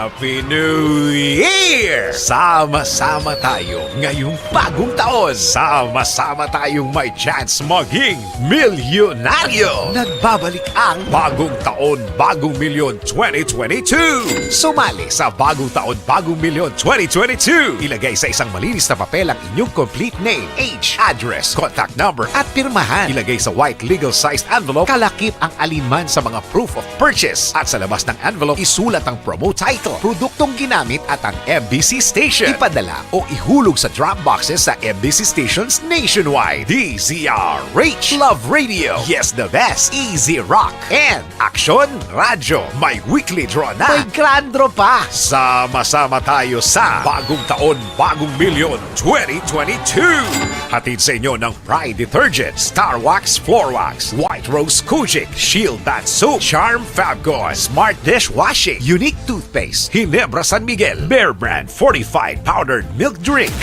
Happy New Year! Sama-sama tayo ngayong bagong taon. Sama-sama tayong may chance maging milyonaryo. Nagbabalik ang Bagong Taon, Bagong Milyon twenty twenty-two. Sumali sa Bagong Taon, Bagong Milyon twenty twenty-two. Ilagay sa isang malinis na papel ang inyong complete name, age, address, contact number, at pirmahan. Ilagay sa white legal-sized envelope, kalakip ang aliman sa mga proof of purchase. At sa labas ng envelope, isulat ang promo title. Produktong ginamit at ang M B C station. Ipadala o ihulog sa drop boxes sa M B C stations nationwide. D Z R H Love Radio. Yes, the best. Easy Rock. And Aksyon Radyo. May weekly draw na. May grand draw pa. Sama-sama tayo sa Bagong Taon, Bagong Milyon twenty twenty-two. Hatid sa inyo ng Pride Detergent, Star Wax Floor Wax, White Rose Kojic, Shield Bath Soap, Charm Fabcon, Smart Dishwashing, Unique Toothpaste, Ginebra San Miguel, Bear Brand Fortified Powdered Milk Drink.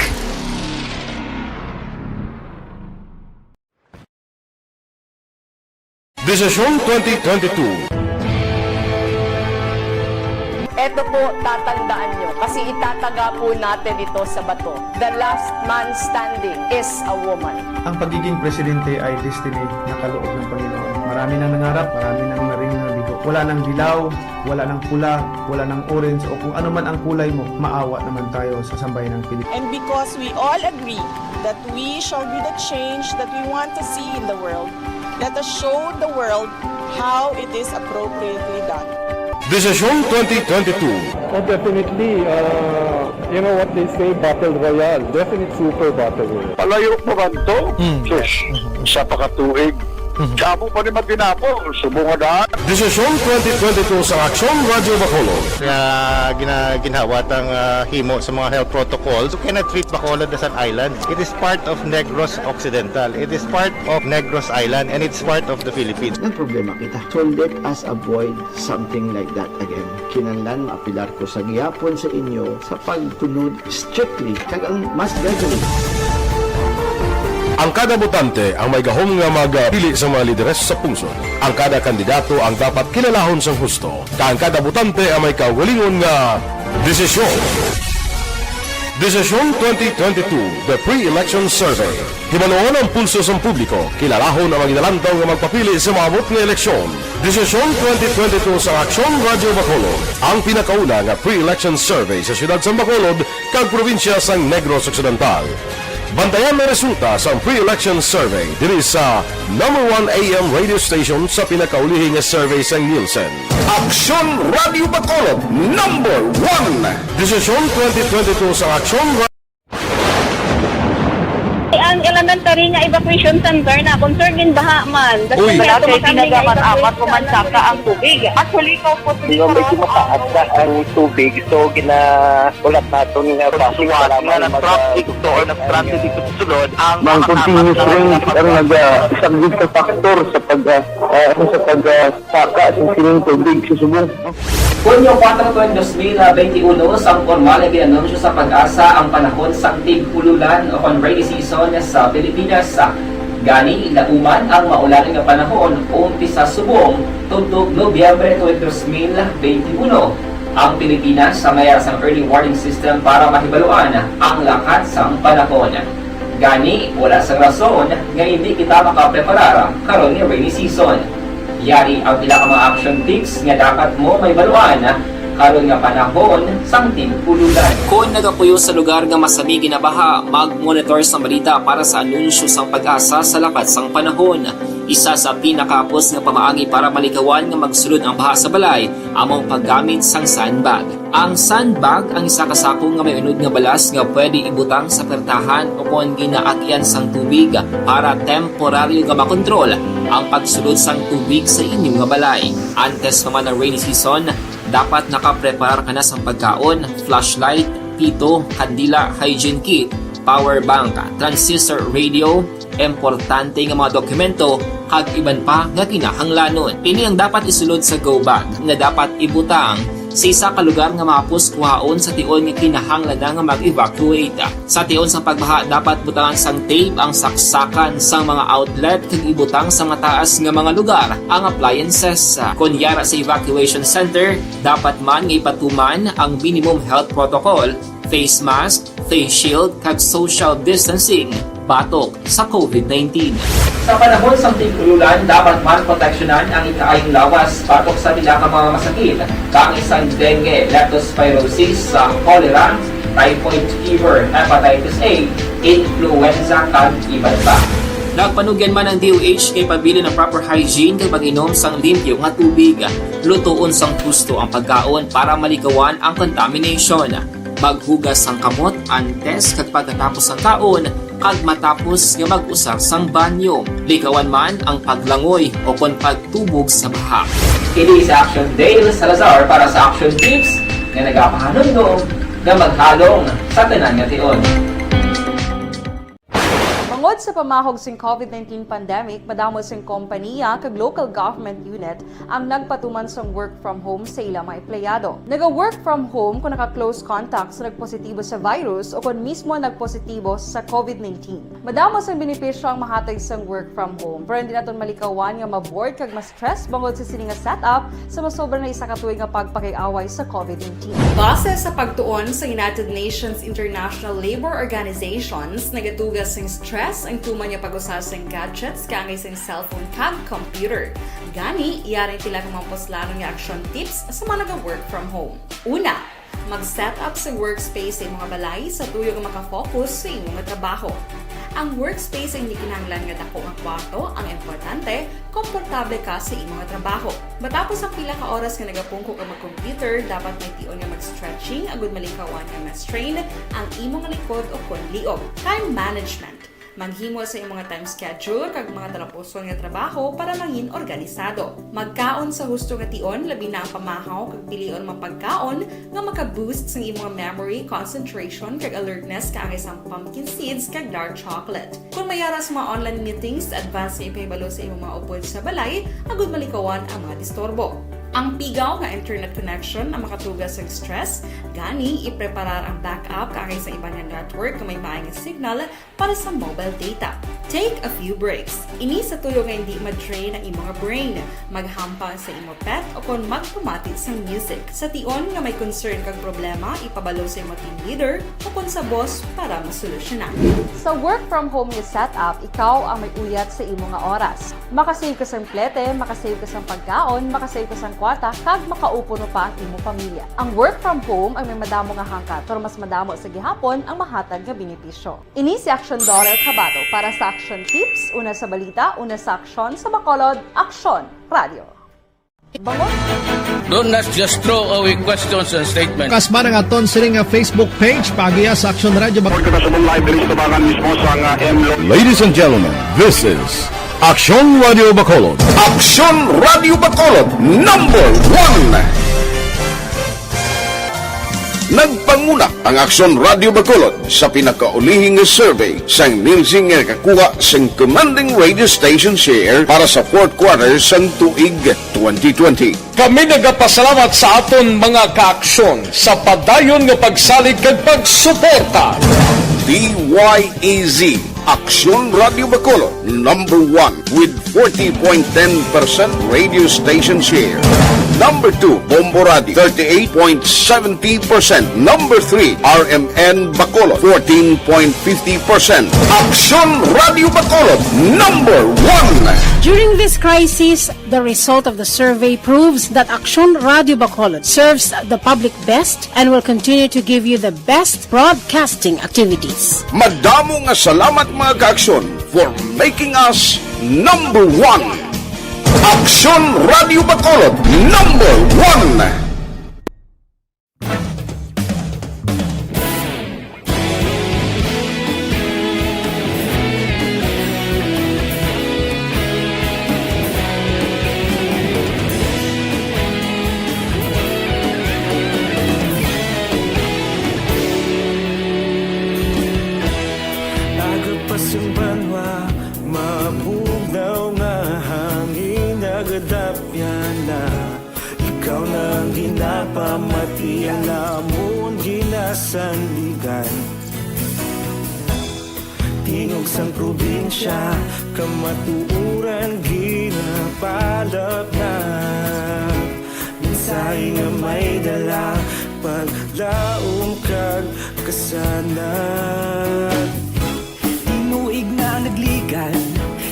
Desisyon twenty twenty-two. Eto po, tatandaan nyo, kasi itataga po natin ito sa bato. The last man standing is a woman. Ang pagiging presidente ay destiny na kaloob ng Panginoon. Marami nang nangarap, marami nang naring nabigo. Wala nang dilaw, wala nang pula, wala nang orange, o kung ano man ang kulay mo, maawa naman tayo sa sambayan ng Pilipinas. And because we all agree that we shall be the change that we want to see in the world, let us show the world how it is appropriately done. Desisyon twenty twenty-two. Oh, definitely. Uh, you know what they say, battle royale. Definite super battle royale. Palayo pa ba to? Sus, sa pakatuig. Damo pa ni Matinapo, subong nga daan. Desisyon twenty twenty-two sa Aksyon Radyo Bacolod. Nga gina, ginhawa tang ah, himo sa mga health protocols. You cannot treat Bacolod as an island. It is part of Negros Occidental. It is part of Negros Island and it's part of the Philippines. Ang problema kita. So let us avoid something like that again. Kinahanglan maapilar ko sa gihapon sa inyo sa pagtunod strictly kag ang mas gathering. Ang kada botante ang may gahom nga magpili sa mga lideres sa pungsod. Ang kada kandidato ang dapat kilalahon sang husto, kag ang kada botante ang may kaugalingon nga desisyon. Desisyon twenty twenty-two, The Pre-Election Survey. Hibaluon ang pulso sang publiko, kilalahon ang mga ginalantaw nga magpapili sa maabot nga eleksyon. Desisyon twenty twenty-two sa Aksyon Radyo Bacolod, ang pinakauna nga pre-election survey sa siyudad sang Bacolod kag probinsya sang Negros Occidental. Bantayan ang resulta sang pre-election survey diri sa number one A M radio station sa pinakaulihi nga survey sang Nielsen. Aksyon Radyo Bacolod, number one. Desisyon twenty twenty-two sa Aksyon Ra- Ang elementary nga evacuation center na concern gin baha man. Uy, wala kay pinagaman apat ko man saka ang tubig. Actually, ko po Medyo mataas na ang tubig, so ginaulat naton nga bus para nga mag- traffic to or nag-transit dito sa sulod ang Mang continuous rain ang nagasaglit sa factor sa pag ah, ah, ano, sa pag ah, saka sa sining tubig sa subong. Hunyo kuwatro tuig dos mil benti uno, sang pormal nga gin-anunsyo sa PAGASA ang panahon sang tig-ululan o kon rainy season sa Pilipinas. Gani, nauman ang maulan nga panahon umpisa subong tubtob Nobyembre tuig dos mil benti uno. Ang Pilipinas may ara sang early warning system para mahibaluan ang lakat sang panahon. Gani, wala sang rason nga indi kita makapreparar karon nga rainy season. Yari ang pila ka mga action tips nga dapat mo mahibaluan karon nga panahon sang tig-ululan. Kon nagapuyo sa lugar nga masami ginabaha, mag-monitor sang balita para sa anunsyo sang PAGASA sa lakat sang panahon. Isa sa pinakahapos nga pamaagi para malikawan nga magsulod ang baha sa balay amo ang paggamit sang sandbag. Ang sandbag ang isa ka sako nga may unod nga balas nga pwede ibutang sa pertahan o kon ginaagyan sang tubig para temporaryo nga makontrol ang pagsulod sang tubig sa inyo nga balay. Antes pa man ang rainy season, dapat nakapreparar ka na sang pagkaon, flashlight, pito, kandila, hygiene kit, power bank, transistor radio, importante nga mga dokumento, kag iban pa nga kinahanglanon. Ini ang dapat isulod sa go bag nga dapat ibutang sa isa ka lugar nga mahapos kuhaon sa tion nga kinahanglan na nga mag-evacuate. Sa tion sang pagbaha, dapat butangan sang tape ang saksakan sang mga outlet kag ibutang sa mataas nga mga lugar ang appliances. Kon yara sa evacuation center, dapat man nga ipatuman ang minimum health protocol, face mask, face shield, kag social distancing batok sa COVID nineteen. Sa panahon sang tig-ululan, dapat man proteksyonan ang ikaayong lawas batok sa pila ka mga masakit, kaangay sang dengue, leptospirosis, sa cholera, typhoid fever, hepatitis A, influenza, kag iban pa. Nagpanugyan man ang D O H kay pabilin ang proper hygiene kag pag-inom sang limpyo nga tubig. Lutoon sang husto ang pagkaon para malikawan ang contamination. Maghugas sang kamot antes kag pagkatapos sang kaon kag matapos nga mag-usar sang banyo. Likawan man ang paglangoy o kon pagtubog sa baha. Kini si Action Dale Salazar para sa Action Tips nga nagapahanumdom nga maghalong sa tanan nga tion. Bangod sa pamahog sing COVID nineteen pandemic, madamo sing kompanya kag local government unit ang nagpatuman sang work from home sa ila mga empleyado. Naga-work from home kung naka-close contact sa nagpositibo sa virus o kon mismo nagpositibo sa COVID nineteen. Madamo sang benepisyo ang mahatag sang work from home, pero hindi naton malikawan nga ma-bored kag ma-stress bangod sa sini nga setup sa masobra na isa ka tuig nga pagpakig-away sa COVID nineteen. Base sa pagtuon sa United Nations International Labor Organizations, nagatuga sing stress ang tuman nga pag-usa sing gadgets kaangay sing cellphone kag computer. Gani, yari ang pila ka mga puslanon nga action tips sa mga naga-work from home. Una, mag-set up sa workspace sa imong balay sa tuyo nga makafocus sa imong trabaho. Ang workspace ay hindi kinahanglan nga dako nga kwarto, ang importante, komportable ka sa imong trabaho. Matapos ang pila ka oras nga nagapungko ka mag-computer, dapat may tion nga mag-stretching agud malikawan nga ma-strain ang imong likod o kon liog. Time management. Maghimo sa imong time schedule kag mga talapuson nga trabaho para mangin organisado. Magkaon sa husto nga tion, labi na ang pamahaw kag pilion mga pagkaon nga maka-boost sang imong memory, concentration, kag alertness kaangay sang pumpkin seeds kag dark chocolate. Kung may ara sa mga online meetings, advance nga ipahibalo sa imong mga upod sa balay agud malikawan ang mga disturbo. Ang pigaw nga internet connection ang makatuga sang stress, gani ipreparar ang backup kaangay sa iban nga network nga may maayo nga signal para sa mobile data. Take a few breaks. Ini sa tuyo nga hindi ma-drain ang imo nga brain. Maghampang sa imo pet o kon magpamati sang music. Sa tion nga may concern kag problema, ipabalo sa imo team leader o kon sa boss para masolusyonan. Sa work from home nga setup, ikaw ang may uyat sa imo nga oras. Makasave ka sang plete, makasave ka sang pagkaon, makasave ka sang kwarta, kag makaupo pa ang imo pamilya. Ang work from home ang may madamo nga hangkat, pero mas madamo sa gihapon ang mahatag nga benepisyo. Ini si Action Daughter Kabato para sa Action Tips, una sa balita, una sa aksyon, sa Bacolod, Aksyon Radio. Bangon. Do not just throw away questions and statements. Kasma ang aton sini nga Facebook page, paagiha sa Action Radio Bacolod. Report kita sa live diri sa tubangan mismo sa nga M Lo- Ladies and gentlemen, this is Action Radio Bacolod. Action Radio Bacolod, number one. Nagpanguna ang Aksyon Radio Bacolod sa pinakaulihi nga survey sang Nielsen nga nakakuha sang commanding radio station share para sa fourth quarter sang tuig twenty twenty. Kami nagapasalamat sa aton mga kaaksyon sa padayon nga pagsalig kag pagsuporta. D Y E Z, Aksyon Radio Bacolod, number one with forty point ten percent radio station share. Number two, Bombo Radio, thirty-eight point seventy percent. Number three, R M N Bacolod, fourteen point fifty percent. Aksyon Radio Bacolod, number one. During this crisis, the result of the survey proves that Aksyon Radio Bacolod serves the public best and will continue to give you the best broadcasting activities. Madamo nga salamat, mga kaaksyon, for making us number one. Aksyon Radio Bacolod, number one. Agapas ang banwa, mabugnaw nga hangin, nagadapyan na. Ikaw na ang ginapamati, ang amon ginasandigan. Tingog sang probinsya, kamatuoran ginapalapnat. Mensahe nga may dala, paglaom kag kasanag. Tinuig na nagligan,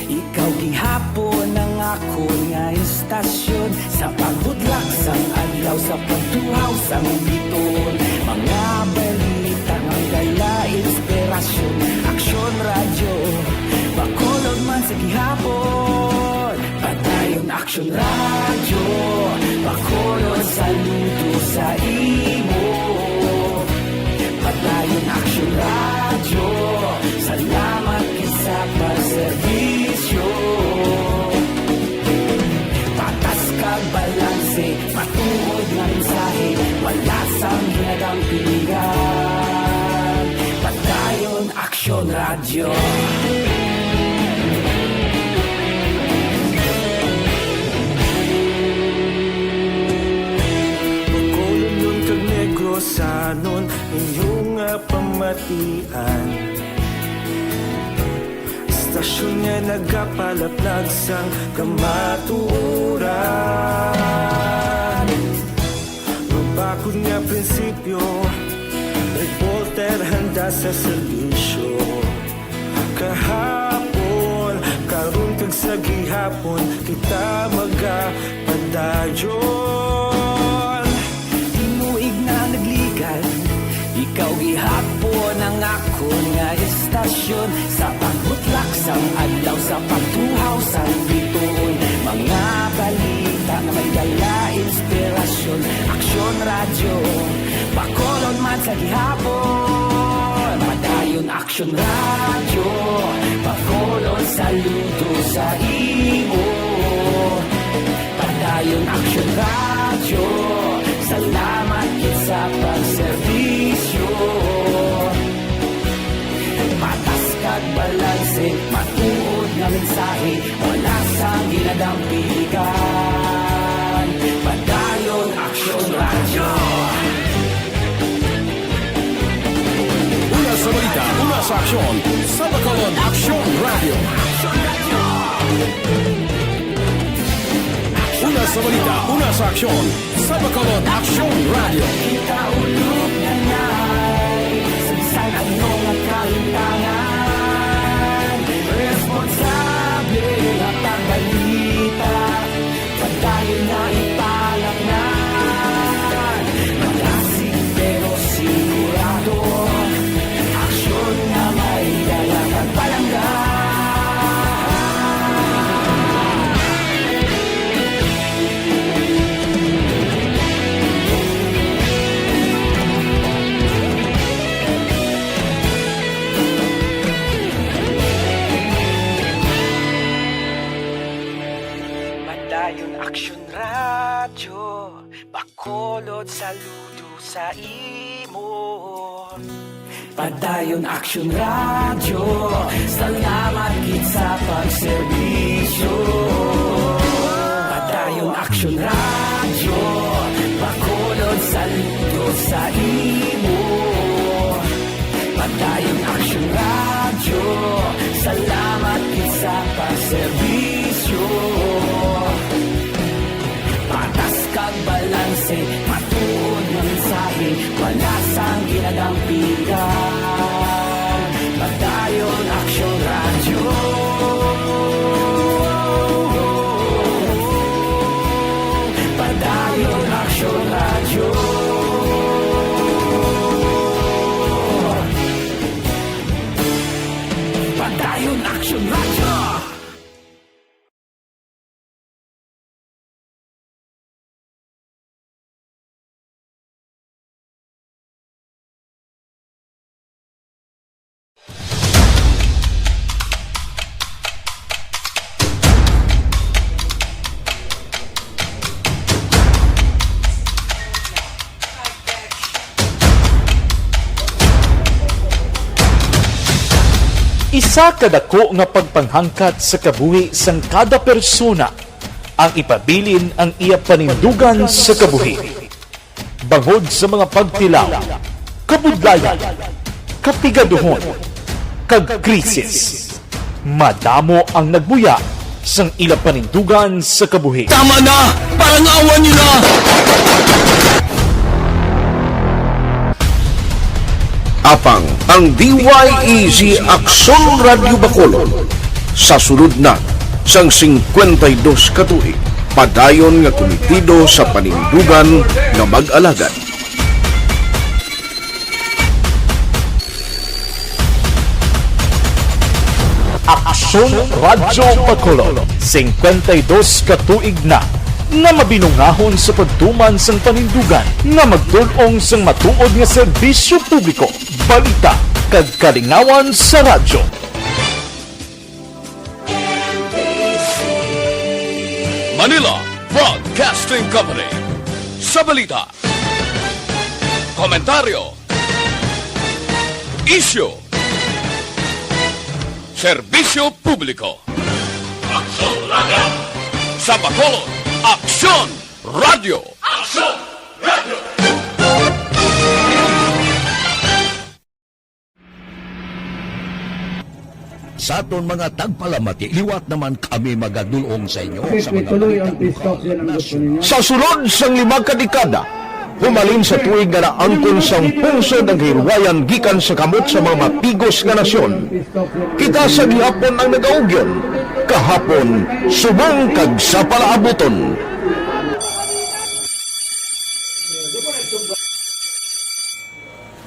ikaw gihapon ang akon nga istasyon. Sa paghudlak sang adlaw, sa pagtuhaw sang bituon, mga balita nga dala inspirasyon. Aksyon Radyo Bacolod man Gihapon, Padayon Aksyon Radyo, Bacolod, saludo sa imo. Padayon Aksyon Radyo, salamat gid sa pagserbisyo. Patas kag balanse, matuod nga mensahe, wala sang ginadampigan. Padayon Aksyon Radyo. Bacolodnon kag Negrosanon, inyo nga pamatian. Istasyon nga nagapalaplag sang kamatuoran. Mabakod nga prinsipyo, reporter handa sa serbisyo. Kahapon, karon kag sa gihapon, kita magapadayon. Tinuig na nagligal, ikaw gihapon ang akon nga istasyon. Sa pagbutlak sang adlaw, sa pagtuhaw sang bituon, mga balita nga may dala inspirasyon. Aksyon Radyo, Bacolod man sa gihapon. Padayon Aksyon Radyo, Bacolod, saludo sa imo. Padayon Aksyon Radyo, salamat gid sa pagserbisyo. Patas kag balanse, matuod nga mensahe, wala sang ginadampigan. Padayon Aksyon Radyo. Una sa balita, una sa aksyon, sa Bacolod Aksyon Radyo. Una sa balita, una sa aksyon, sa Bacolod Aksyon Radyo. Kita ulog na nay, sa bisan ano nga kalimtangan, responsable nga pagbalita. Padayon na ipalaknan. Malasig pero sigurado. Aksyon nga may dala kag palangga. Padayon Aksyon Radyo, Bacolod, saludo sa imo. Padayon Aksyon Radyo, salamat gid sa pagserbisyo. Padayon Aksyon Radyo, Bacolod, saludo sa imo. Padayon Aksyon Radyo, salamat gid sa pagserbisyo. Patas kag balanse, matuod nga mensahe, wala sang ginadampigan. Padayon Aksyon Radyo. Padayon Aksyon Radyo. Padayon Aksyon Radyo. Isa ka dako nga pagpanghangkat sa kabuhi sang kada persona ang ipabilin ang iya panindugan sa kabuhi. Bangod sa mga pagtilaw, kabudlayan, kapigaduhon, kag krisis, madamo ang nagbuya sang ila panindugan sa kabuhi. Tama na! Parangawan niyo na! Apang ang D Y E G Aksyon Radyo Bacolod, sa sulod na sang singkwenta y dos ka tuig, padayon nga kumitido sa panindugan nga mag-alagad. Aksyon Son Radyo Bacolod, singkwenta y dos ka tuig na nga mabinungahon sa pagtuman sang panindugan nga magtul-ong sang matuod nga serbisyo publiko, balita, kag kalingawan sa radyo. Manila Broadcasting Company. Sa balita, komentaryo, isyu, serbisyo publiko. Aksyon Radyo! Sa Bacolod, Aksyon Radyo! Aksyon Radyo! Sa aton mga tagpalamati, liwat naman kami magadul-ong sa inyo sa mga balita lokal, nasyonal. Sa sulod sang lima ka dekada, humalin sa tuig nga naangkon sang pungsod ang kahilwayan gikan sa kamot sa mga mapigos nga nasyon, kita sa gihapon ang nagaugyon, kahapon, subong kag sa palaabuton.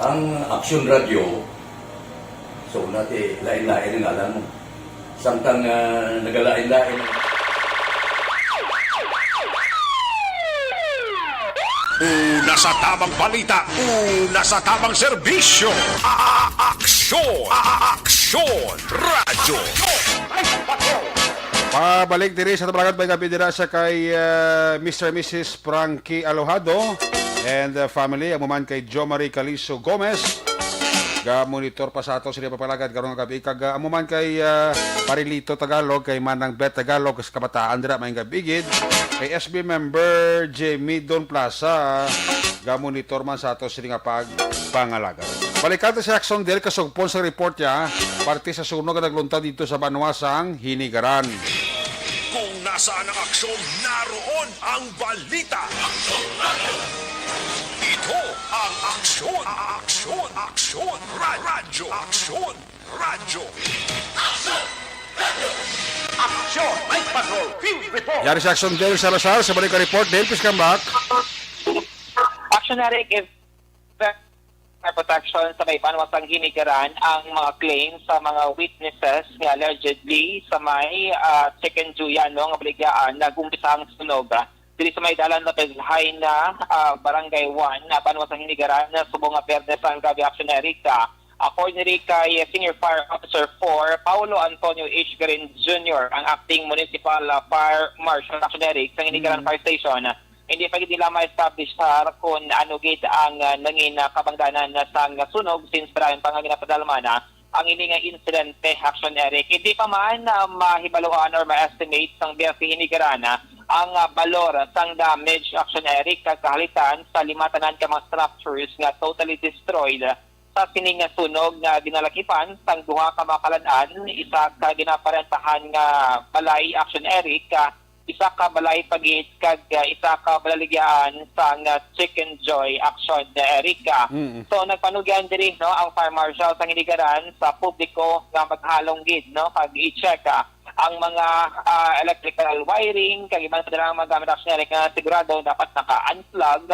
Ang Aksyon Radyo, so, nati, lain-lain ang ngalan mo. Samtang, ah, nagalain-lain. Una sa tamang balita, una sa tamang serbisyo. A-, a-, aksyon, a-, a-, aksyon, radyo. Pabalik diri sa Tabangan, may gabi dira sa kay, ah, Mister Missus Frankie Alojado and, uh, family, amo man kay Jo Marie Caliso Gomez. Ga-monitor pa sa ato sila papalagad karong gabi. Kag, uh, amo man kay, uh, Parilito Tagalog, kay Manang Beth Tagalog, sa kabataan dira, maayong gabi gid. Kay S B member Jamie Don Plaza, ga-monitor man sa ato sila nga pagpangalagad. Balikan ta si Jackson Del Kasugpon sa report niya, parte sa sunog nga nagluntad dito sa banwa sang Hinigaran. Kung nasaan ang aksyon, naroon ang balita. Ito ang aksyon, aksyon, aksyon, ra-, radyo, aksyon, radyo. Aksyon! Night Patrol Field Report! Yari si Aksyon Del Salazar sa balik report. Del, please come back. Action, Eric, if Fire Protection sa may banwa sang Hinigaran ang mga claim sa mga witnesses nga allegedly sa may, ah, Chicken Joy, no, nga baligya nag-umpisa ang sunog, ah, diri sa may dalan sa Pezhaina, ah, Barangay one, ah, banwa sang Hinigaran, na subong nga Biyernes ang gabi, Action Eric. According diri kay Senior Fire Officer four, Paulo Antonio H. Garin Junior, ang acting municipal, ah, fire marshal, Action Eric, sa Hinigaran Fire Station. Hindi pa gid nila ma-establishar kung ano gid ang, ah, nangin, ah, kabangdanan sang sunog, since dayon pa nga ginapadalman na ang ini nga insidente, Action Eric. Hindi pa man, ah, mahibaluan or ma-estimate sang Biak Hinigaran, ah, ang, ah, balor sang damage, Action Eric, kag kahalitan sa lima tanan ka mga structures nga totally destroyed sa sini nga sunog nga ginalakipan sang duha ka mga kalad-an, isa ka ginaparentahan nga balay, Action Eric, ah, isa ka balay pagid kag, ah, isa ka balaligyaan sang, ah, Chicken Joy, Action Eric. Mm. So, nagpanugyan diri, no, ang Fire Marshal sang Hinigaran sa publiko nga maghalong gid, no, kag i-check, ah, ang mga, ah, electrical wiring kag iban pa dira nga mga gamit, Action Eric, nga sigurado dapat naka-unplug,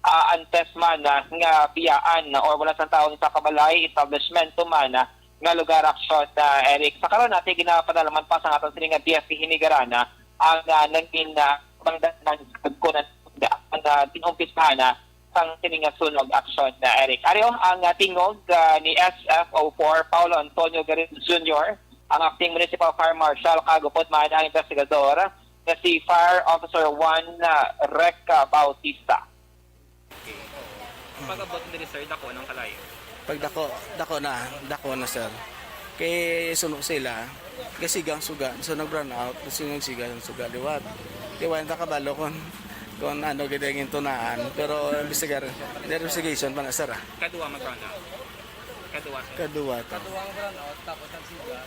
ah, antes man, ah, nga biyaan or wala sang tawo sa kabalay, establishmento man, ah, nga lugar, Action, ah, Eric. Sa karon, natin ginapadalaman pa sa aton sini nga D F P Hinigaran, ah, ang, ah, nangin, ah, kabangdanan kag kunan ang, ah, ginumpisahan, ah, sang sini nga sunog, Action, ah, Eric. Ari, oh, ang, ah, tingog, ah, ni S F O four Paulo Antonio Garin Junior, ang acting municipal fire marshal, kag upod man ang investigador nga si Fire Officer one, ah, Rec, ah, Bautista. Okay. Pag-abot diri, sir, dako ang kalayo? Pag dako, dako na, dako na, sir. Kay suno sila, kay siga ang suga, so nag-brown out, so nagsiga ang suga, liwat. Kay wala ta kabalo kung, kung ano gid ang intunaan, pero investigar, investigation pa na, sir, ah. Kaduwa mag-brown out? Kaduwa, sir? Kaduwa to. Kaduwa ang brown out, tapos nagsiga.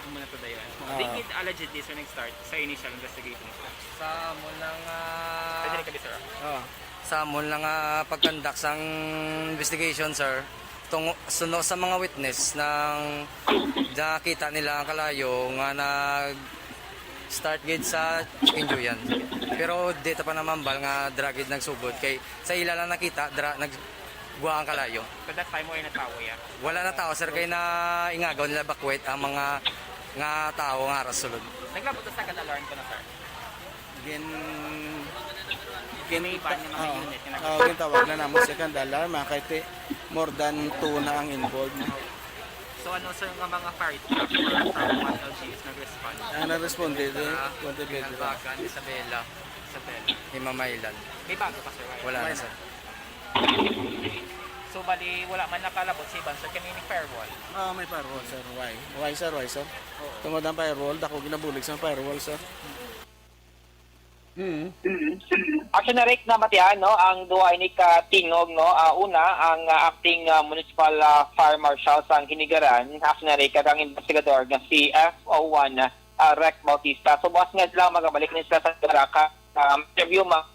Ang muna to dayon. Ah. Di gid allegedly, sir, nag-start sa initial investigation, sir? Sa amon lang, ah, Pwede rin kami, sir, ah. Oh. Sa amon lang nga pag-conduct sang investigation, sir, tungo, suno sa mga witness nang nakita nila ang kalayo nga nag-start gid sa Chicken Joyan. Pero di ta pa namambal nga dira gid nagsugod kay sa ila lang nakita dira nagguwa ang kalayo. So that time, wala na tawo, yeah? Wala na tawo, sir, kay naingagaw nila bakwet ang mga nga tawo nga ara sulod. Naglabot sa second alarm ko na, sir. Gin-, gin-, May iba nga mga oo, unit nga oo, nag- gintawag na namo second alarm, ah, kay ti-, more than two na ang involved. So, ano, sir, nga mga fire truck or sa mga L G Us nag-respond? Ang nag-responde, di, Sa Ponte Vedra. Pinalbagan, Isabela. Isabela. Imamaylan. May bago pa, sir? Wala na, sir. So, bali, wala man nakalabot si Ivan, sir. Kami ni firewall. Ah, may firewall, sir. Why? Why, sir? Why, sir? Oo. Tungod ang firewall, dako ginabulig sa firewall, sir. Mm. Action Eric, namatian, no, ang duha ini ka tingog, no. Ah, una, ang, ah, acting, ah, municipal, ah, fire marshal sang Hinigaran, Action Eric, kag ang investigador nga si F O one, ah, Rec Bautista. So, buas nga adlaw, magabalik ni sila sa Baraka. Um, interview ma-,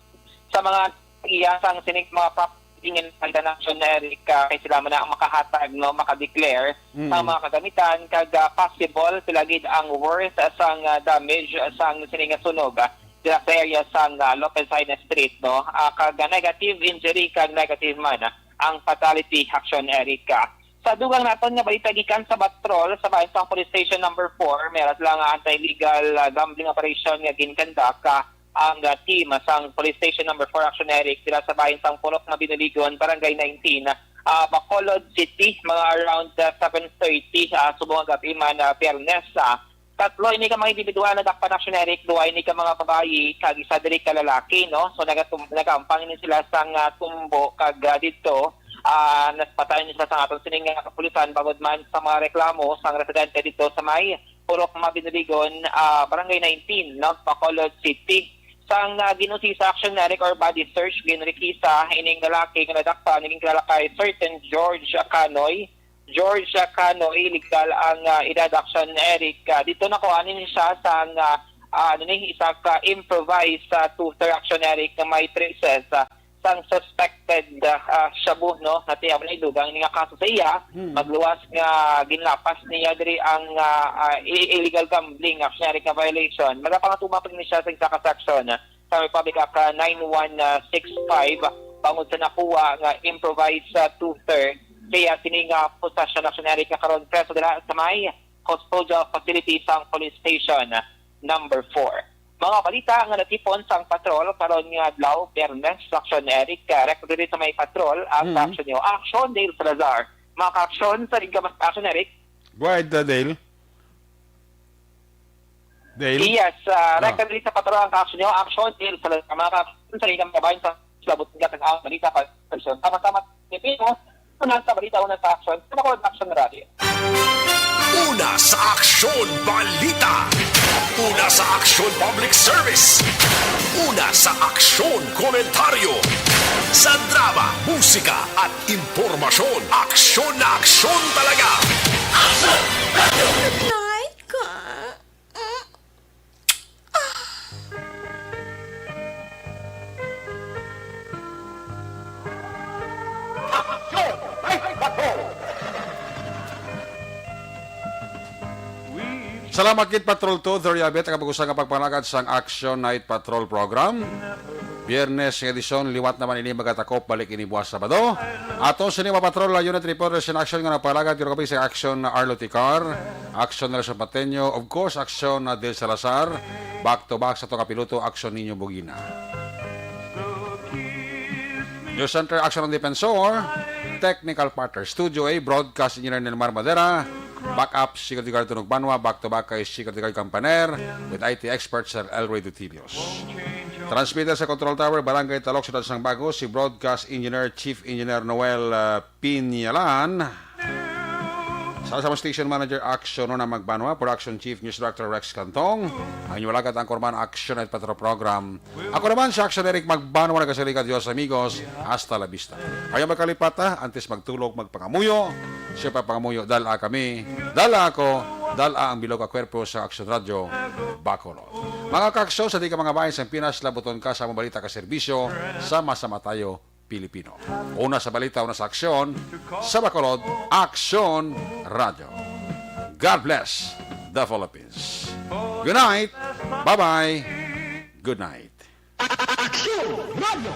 sa mga iya sang sining mga property nga nagdanaksyon na Eric, ah, kay sila man ang makahatag, no, maka-declare Mm. sa mga kagamitan kag, ah, possible pila gid ang worth sang, ah, damage sang sining nga sunog, ah, dira sa area sang, ah, Lopez Jaena Street, no. Ah, kag, ah, negative injury kag negative man, ah, ang fatality, Action Eric, ah. Sa dugang naton nga balita gikan sa patrol sa bahin sang Police Station Number Four, may aras lang nga anti-illegal, ah, gambling operation nga ginkandak, ah, ang, ah, team sang Police Station Number Four, Action Eric, dira sa bahin sang Purok Mabinuligon, Barangay nineteen, ah, Bacolod City, mga around, ah, seven thirty, ah, subong nga gab-i man, ah, Biyernes, ah. Tatlo ini ka mga individual nga nadakpan, Action Eric, duha ini ka mga babayi, kag isa diri ka lalaki, no? So, nagatum-, nagaampang ini sila sang, ah, tumbo, kag, ah, didto, ah, napatay ini sila sang aton sining, ah, kapulisan, bangod man sa mga reklamo sang residente didto sa may Purok Mabinuligon, ah, Barangay nineteen, no, Bacolod City. Sang, ah, gin-usisa, Action Eric, or body search, ginrekisa ining lalaki nga nadakpan, nga ginkilala kay Certain George Canoy. George Canoy, legal ang, ah, edad, Action Eric. Ah, dito nakuha ni siya sang, ah, ah, ano ni, isa ka improvised, ah, toother, Action Eric, nga may traces, ah, sang suspected, ah, ah, shabu, no? Nga tiyaw na idugang ni nga kaso sa iya, Hmm. magluwas nga ginlapas niya diri ang, ah, ah, i-, illegal gambling, Action Eric, nga violation. Magapangatubang pa ni siya sa isa ka section, ah, sa Republic Act, ah, nine one six five, bangod sa nakuha nga improvised, ah, toother. Kaya sini nga possession, Action Eric, nga karon preso dira sa may custodial facility sang Police Station Number Four. Mga balita nga natipon sang patrol karon nga adlaw, Biyernes, Action Eric, ah, record diri sa may patrol, ang Mm. sa Action Neo. Action, Dale Salazar. Mga ka-action, sa Liga Mas Action Eric. Go ahead, uh, Dale. Dale? Yes, ah, Ah. record diri sa patrol ang ka-action Neo. Action, Dale Salazar. Mga ka-action, sa Liga Mas Kabayan, sa Labot nga tag-, ang balita pa, action. Sama-sama, Pilipino, una sa balita, una sa action. Sa Bacolod Action Radio. Una sa aksyon, balita. Una sa aksyon, public service. Una sa aksyon, komentaryo. Sa drama, musika, at impormasyon, aksyon na aksyon talaga. Aksyon! Night ka. Salamat gid, Patrol two, Doriabet, ang kabag-usan nga pagpangalagad sang Action Night Patrol Program. Biyernes nga edisyon, liwat naman ini magatakop, balik ini buwas Sabado. Ato sini mga patrol, unit reporters in action nga nagpalagad, pero kami sa Action Arlo Ticar, Action Nelson Pateño, of course, Action Del Salazar, back to back sa to kapiloto, Action Niño Bugina. News Center, Action ang Defensor, technical partner, Studio A, broadcast engineer Nelmar Madera, backup, Security Guard Tunog Banwa, back to back kay Security Guard Campaner, with I T expert Sir Elroy Dutilios. Transmitter sa Control Tower, Barangay Talok, Siyudad sang Bago, si Broadcast Engineer, Chief Engineer Noel, uh, Pinyalan. Sa, sa Station Manager, Action Rona Magbanwa, Production Chief, News Director Rex Cantong, ang inyong alagad, anchorman, Action at Patrol Program. Ako naman si Action Eric Magbanwa, nagkasali ka, Dios amigos, hasta la vista. Ayaw magkalipata, antes magtulog, magpangamuyo. Siya pa pangamuyo, dala kami, dala ako, dala ang bilog ka kwerpo sa Action Radio, Bacolod. Mga kaaksyon, sa di ka mga bayan sa Pinas, labuton ka sa among balita ka serbisyo, sama-sama tayo, Pilipino. Una sa balita, una sa aksyon, sa Bacolod, Aksyon Radio. God bless the Philippines. Good night. Bye-bye. Good night. Aksyon Radio.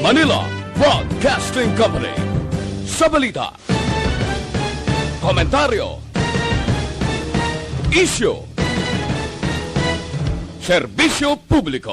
Manila Broadcasting Company. Sa balita, komentaryo, isyu, serbisyo publiko.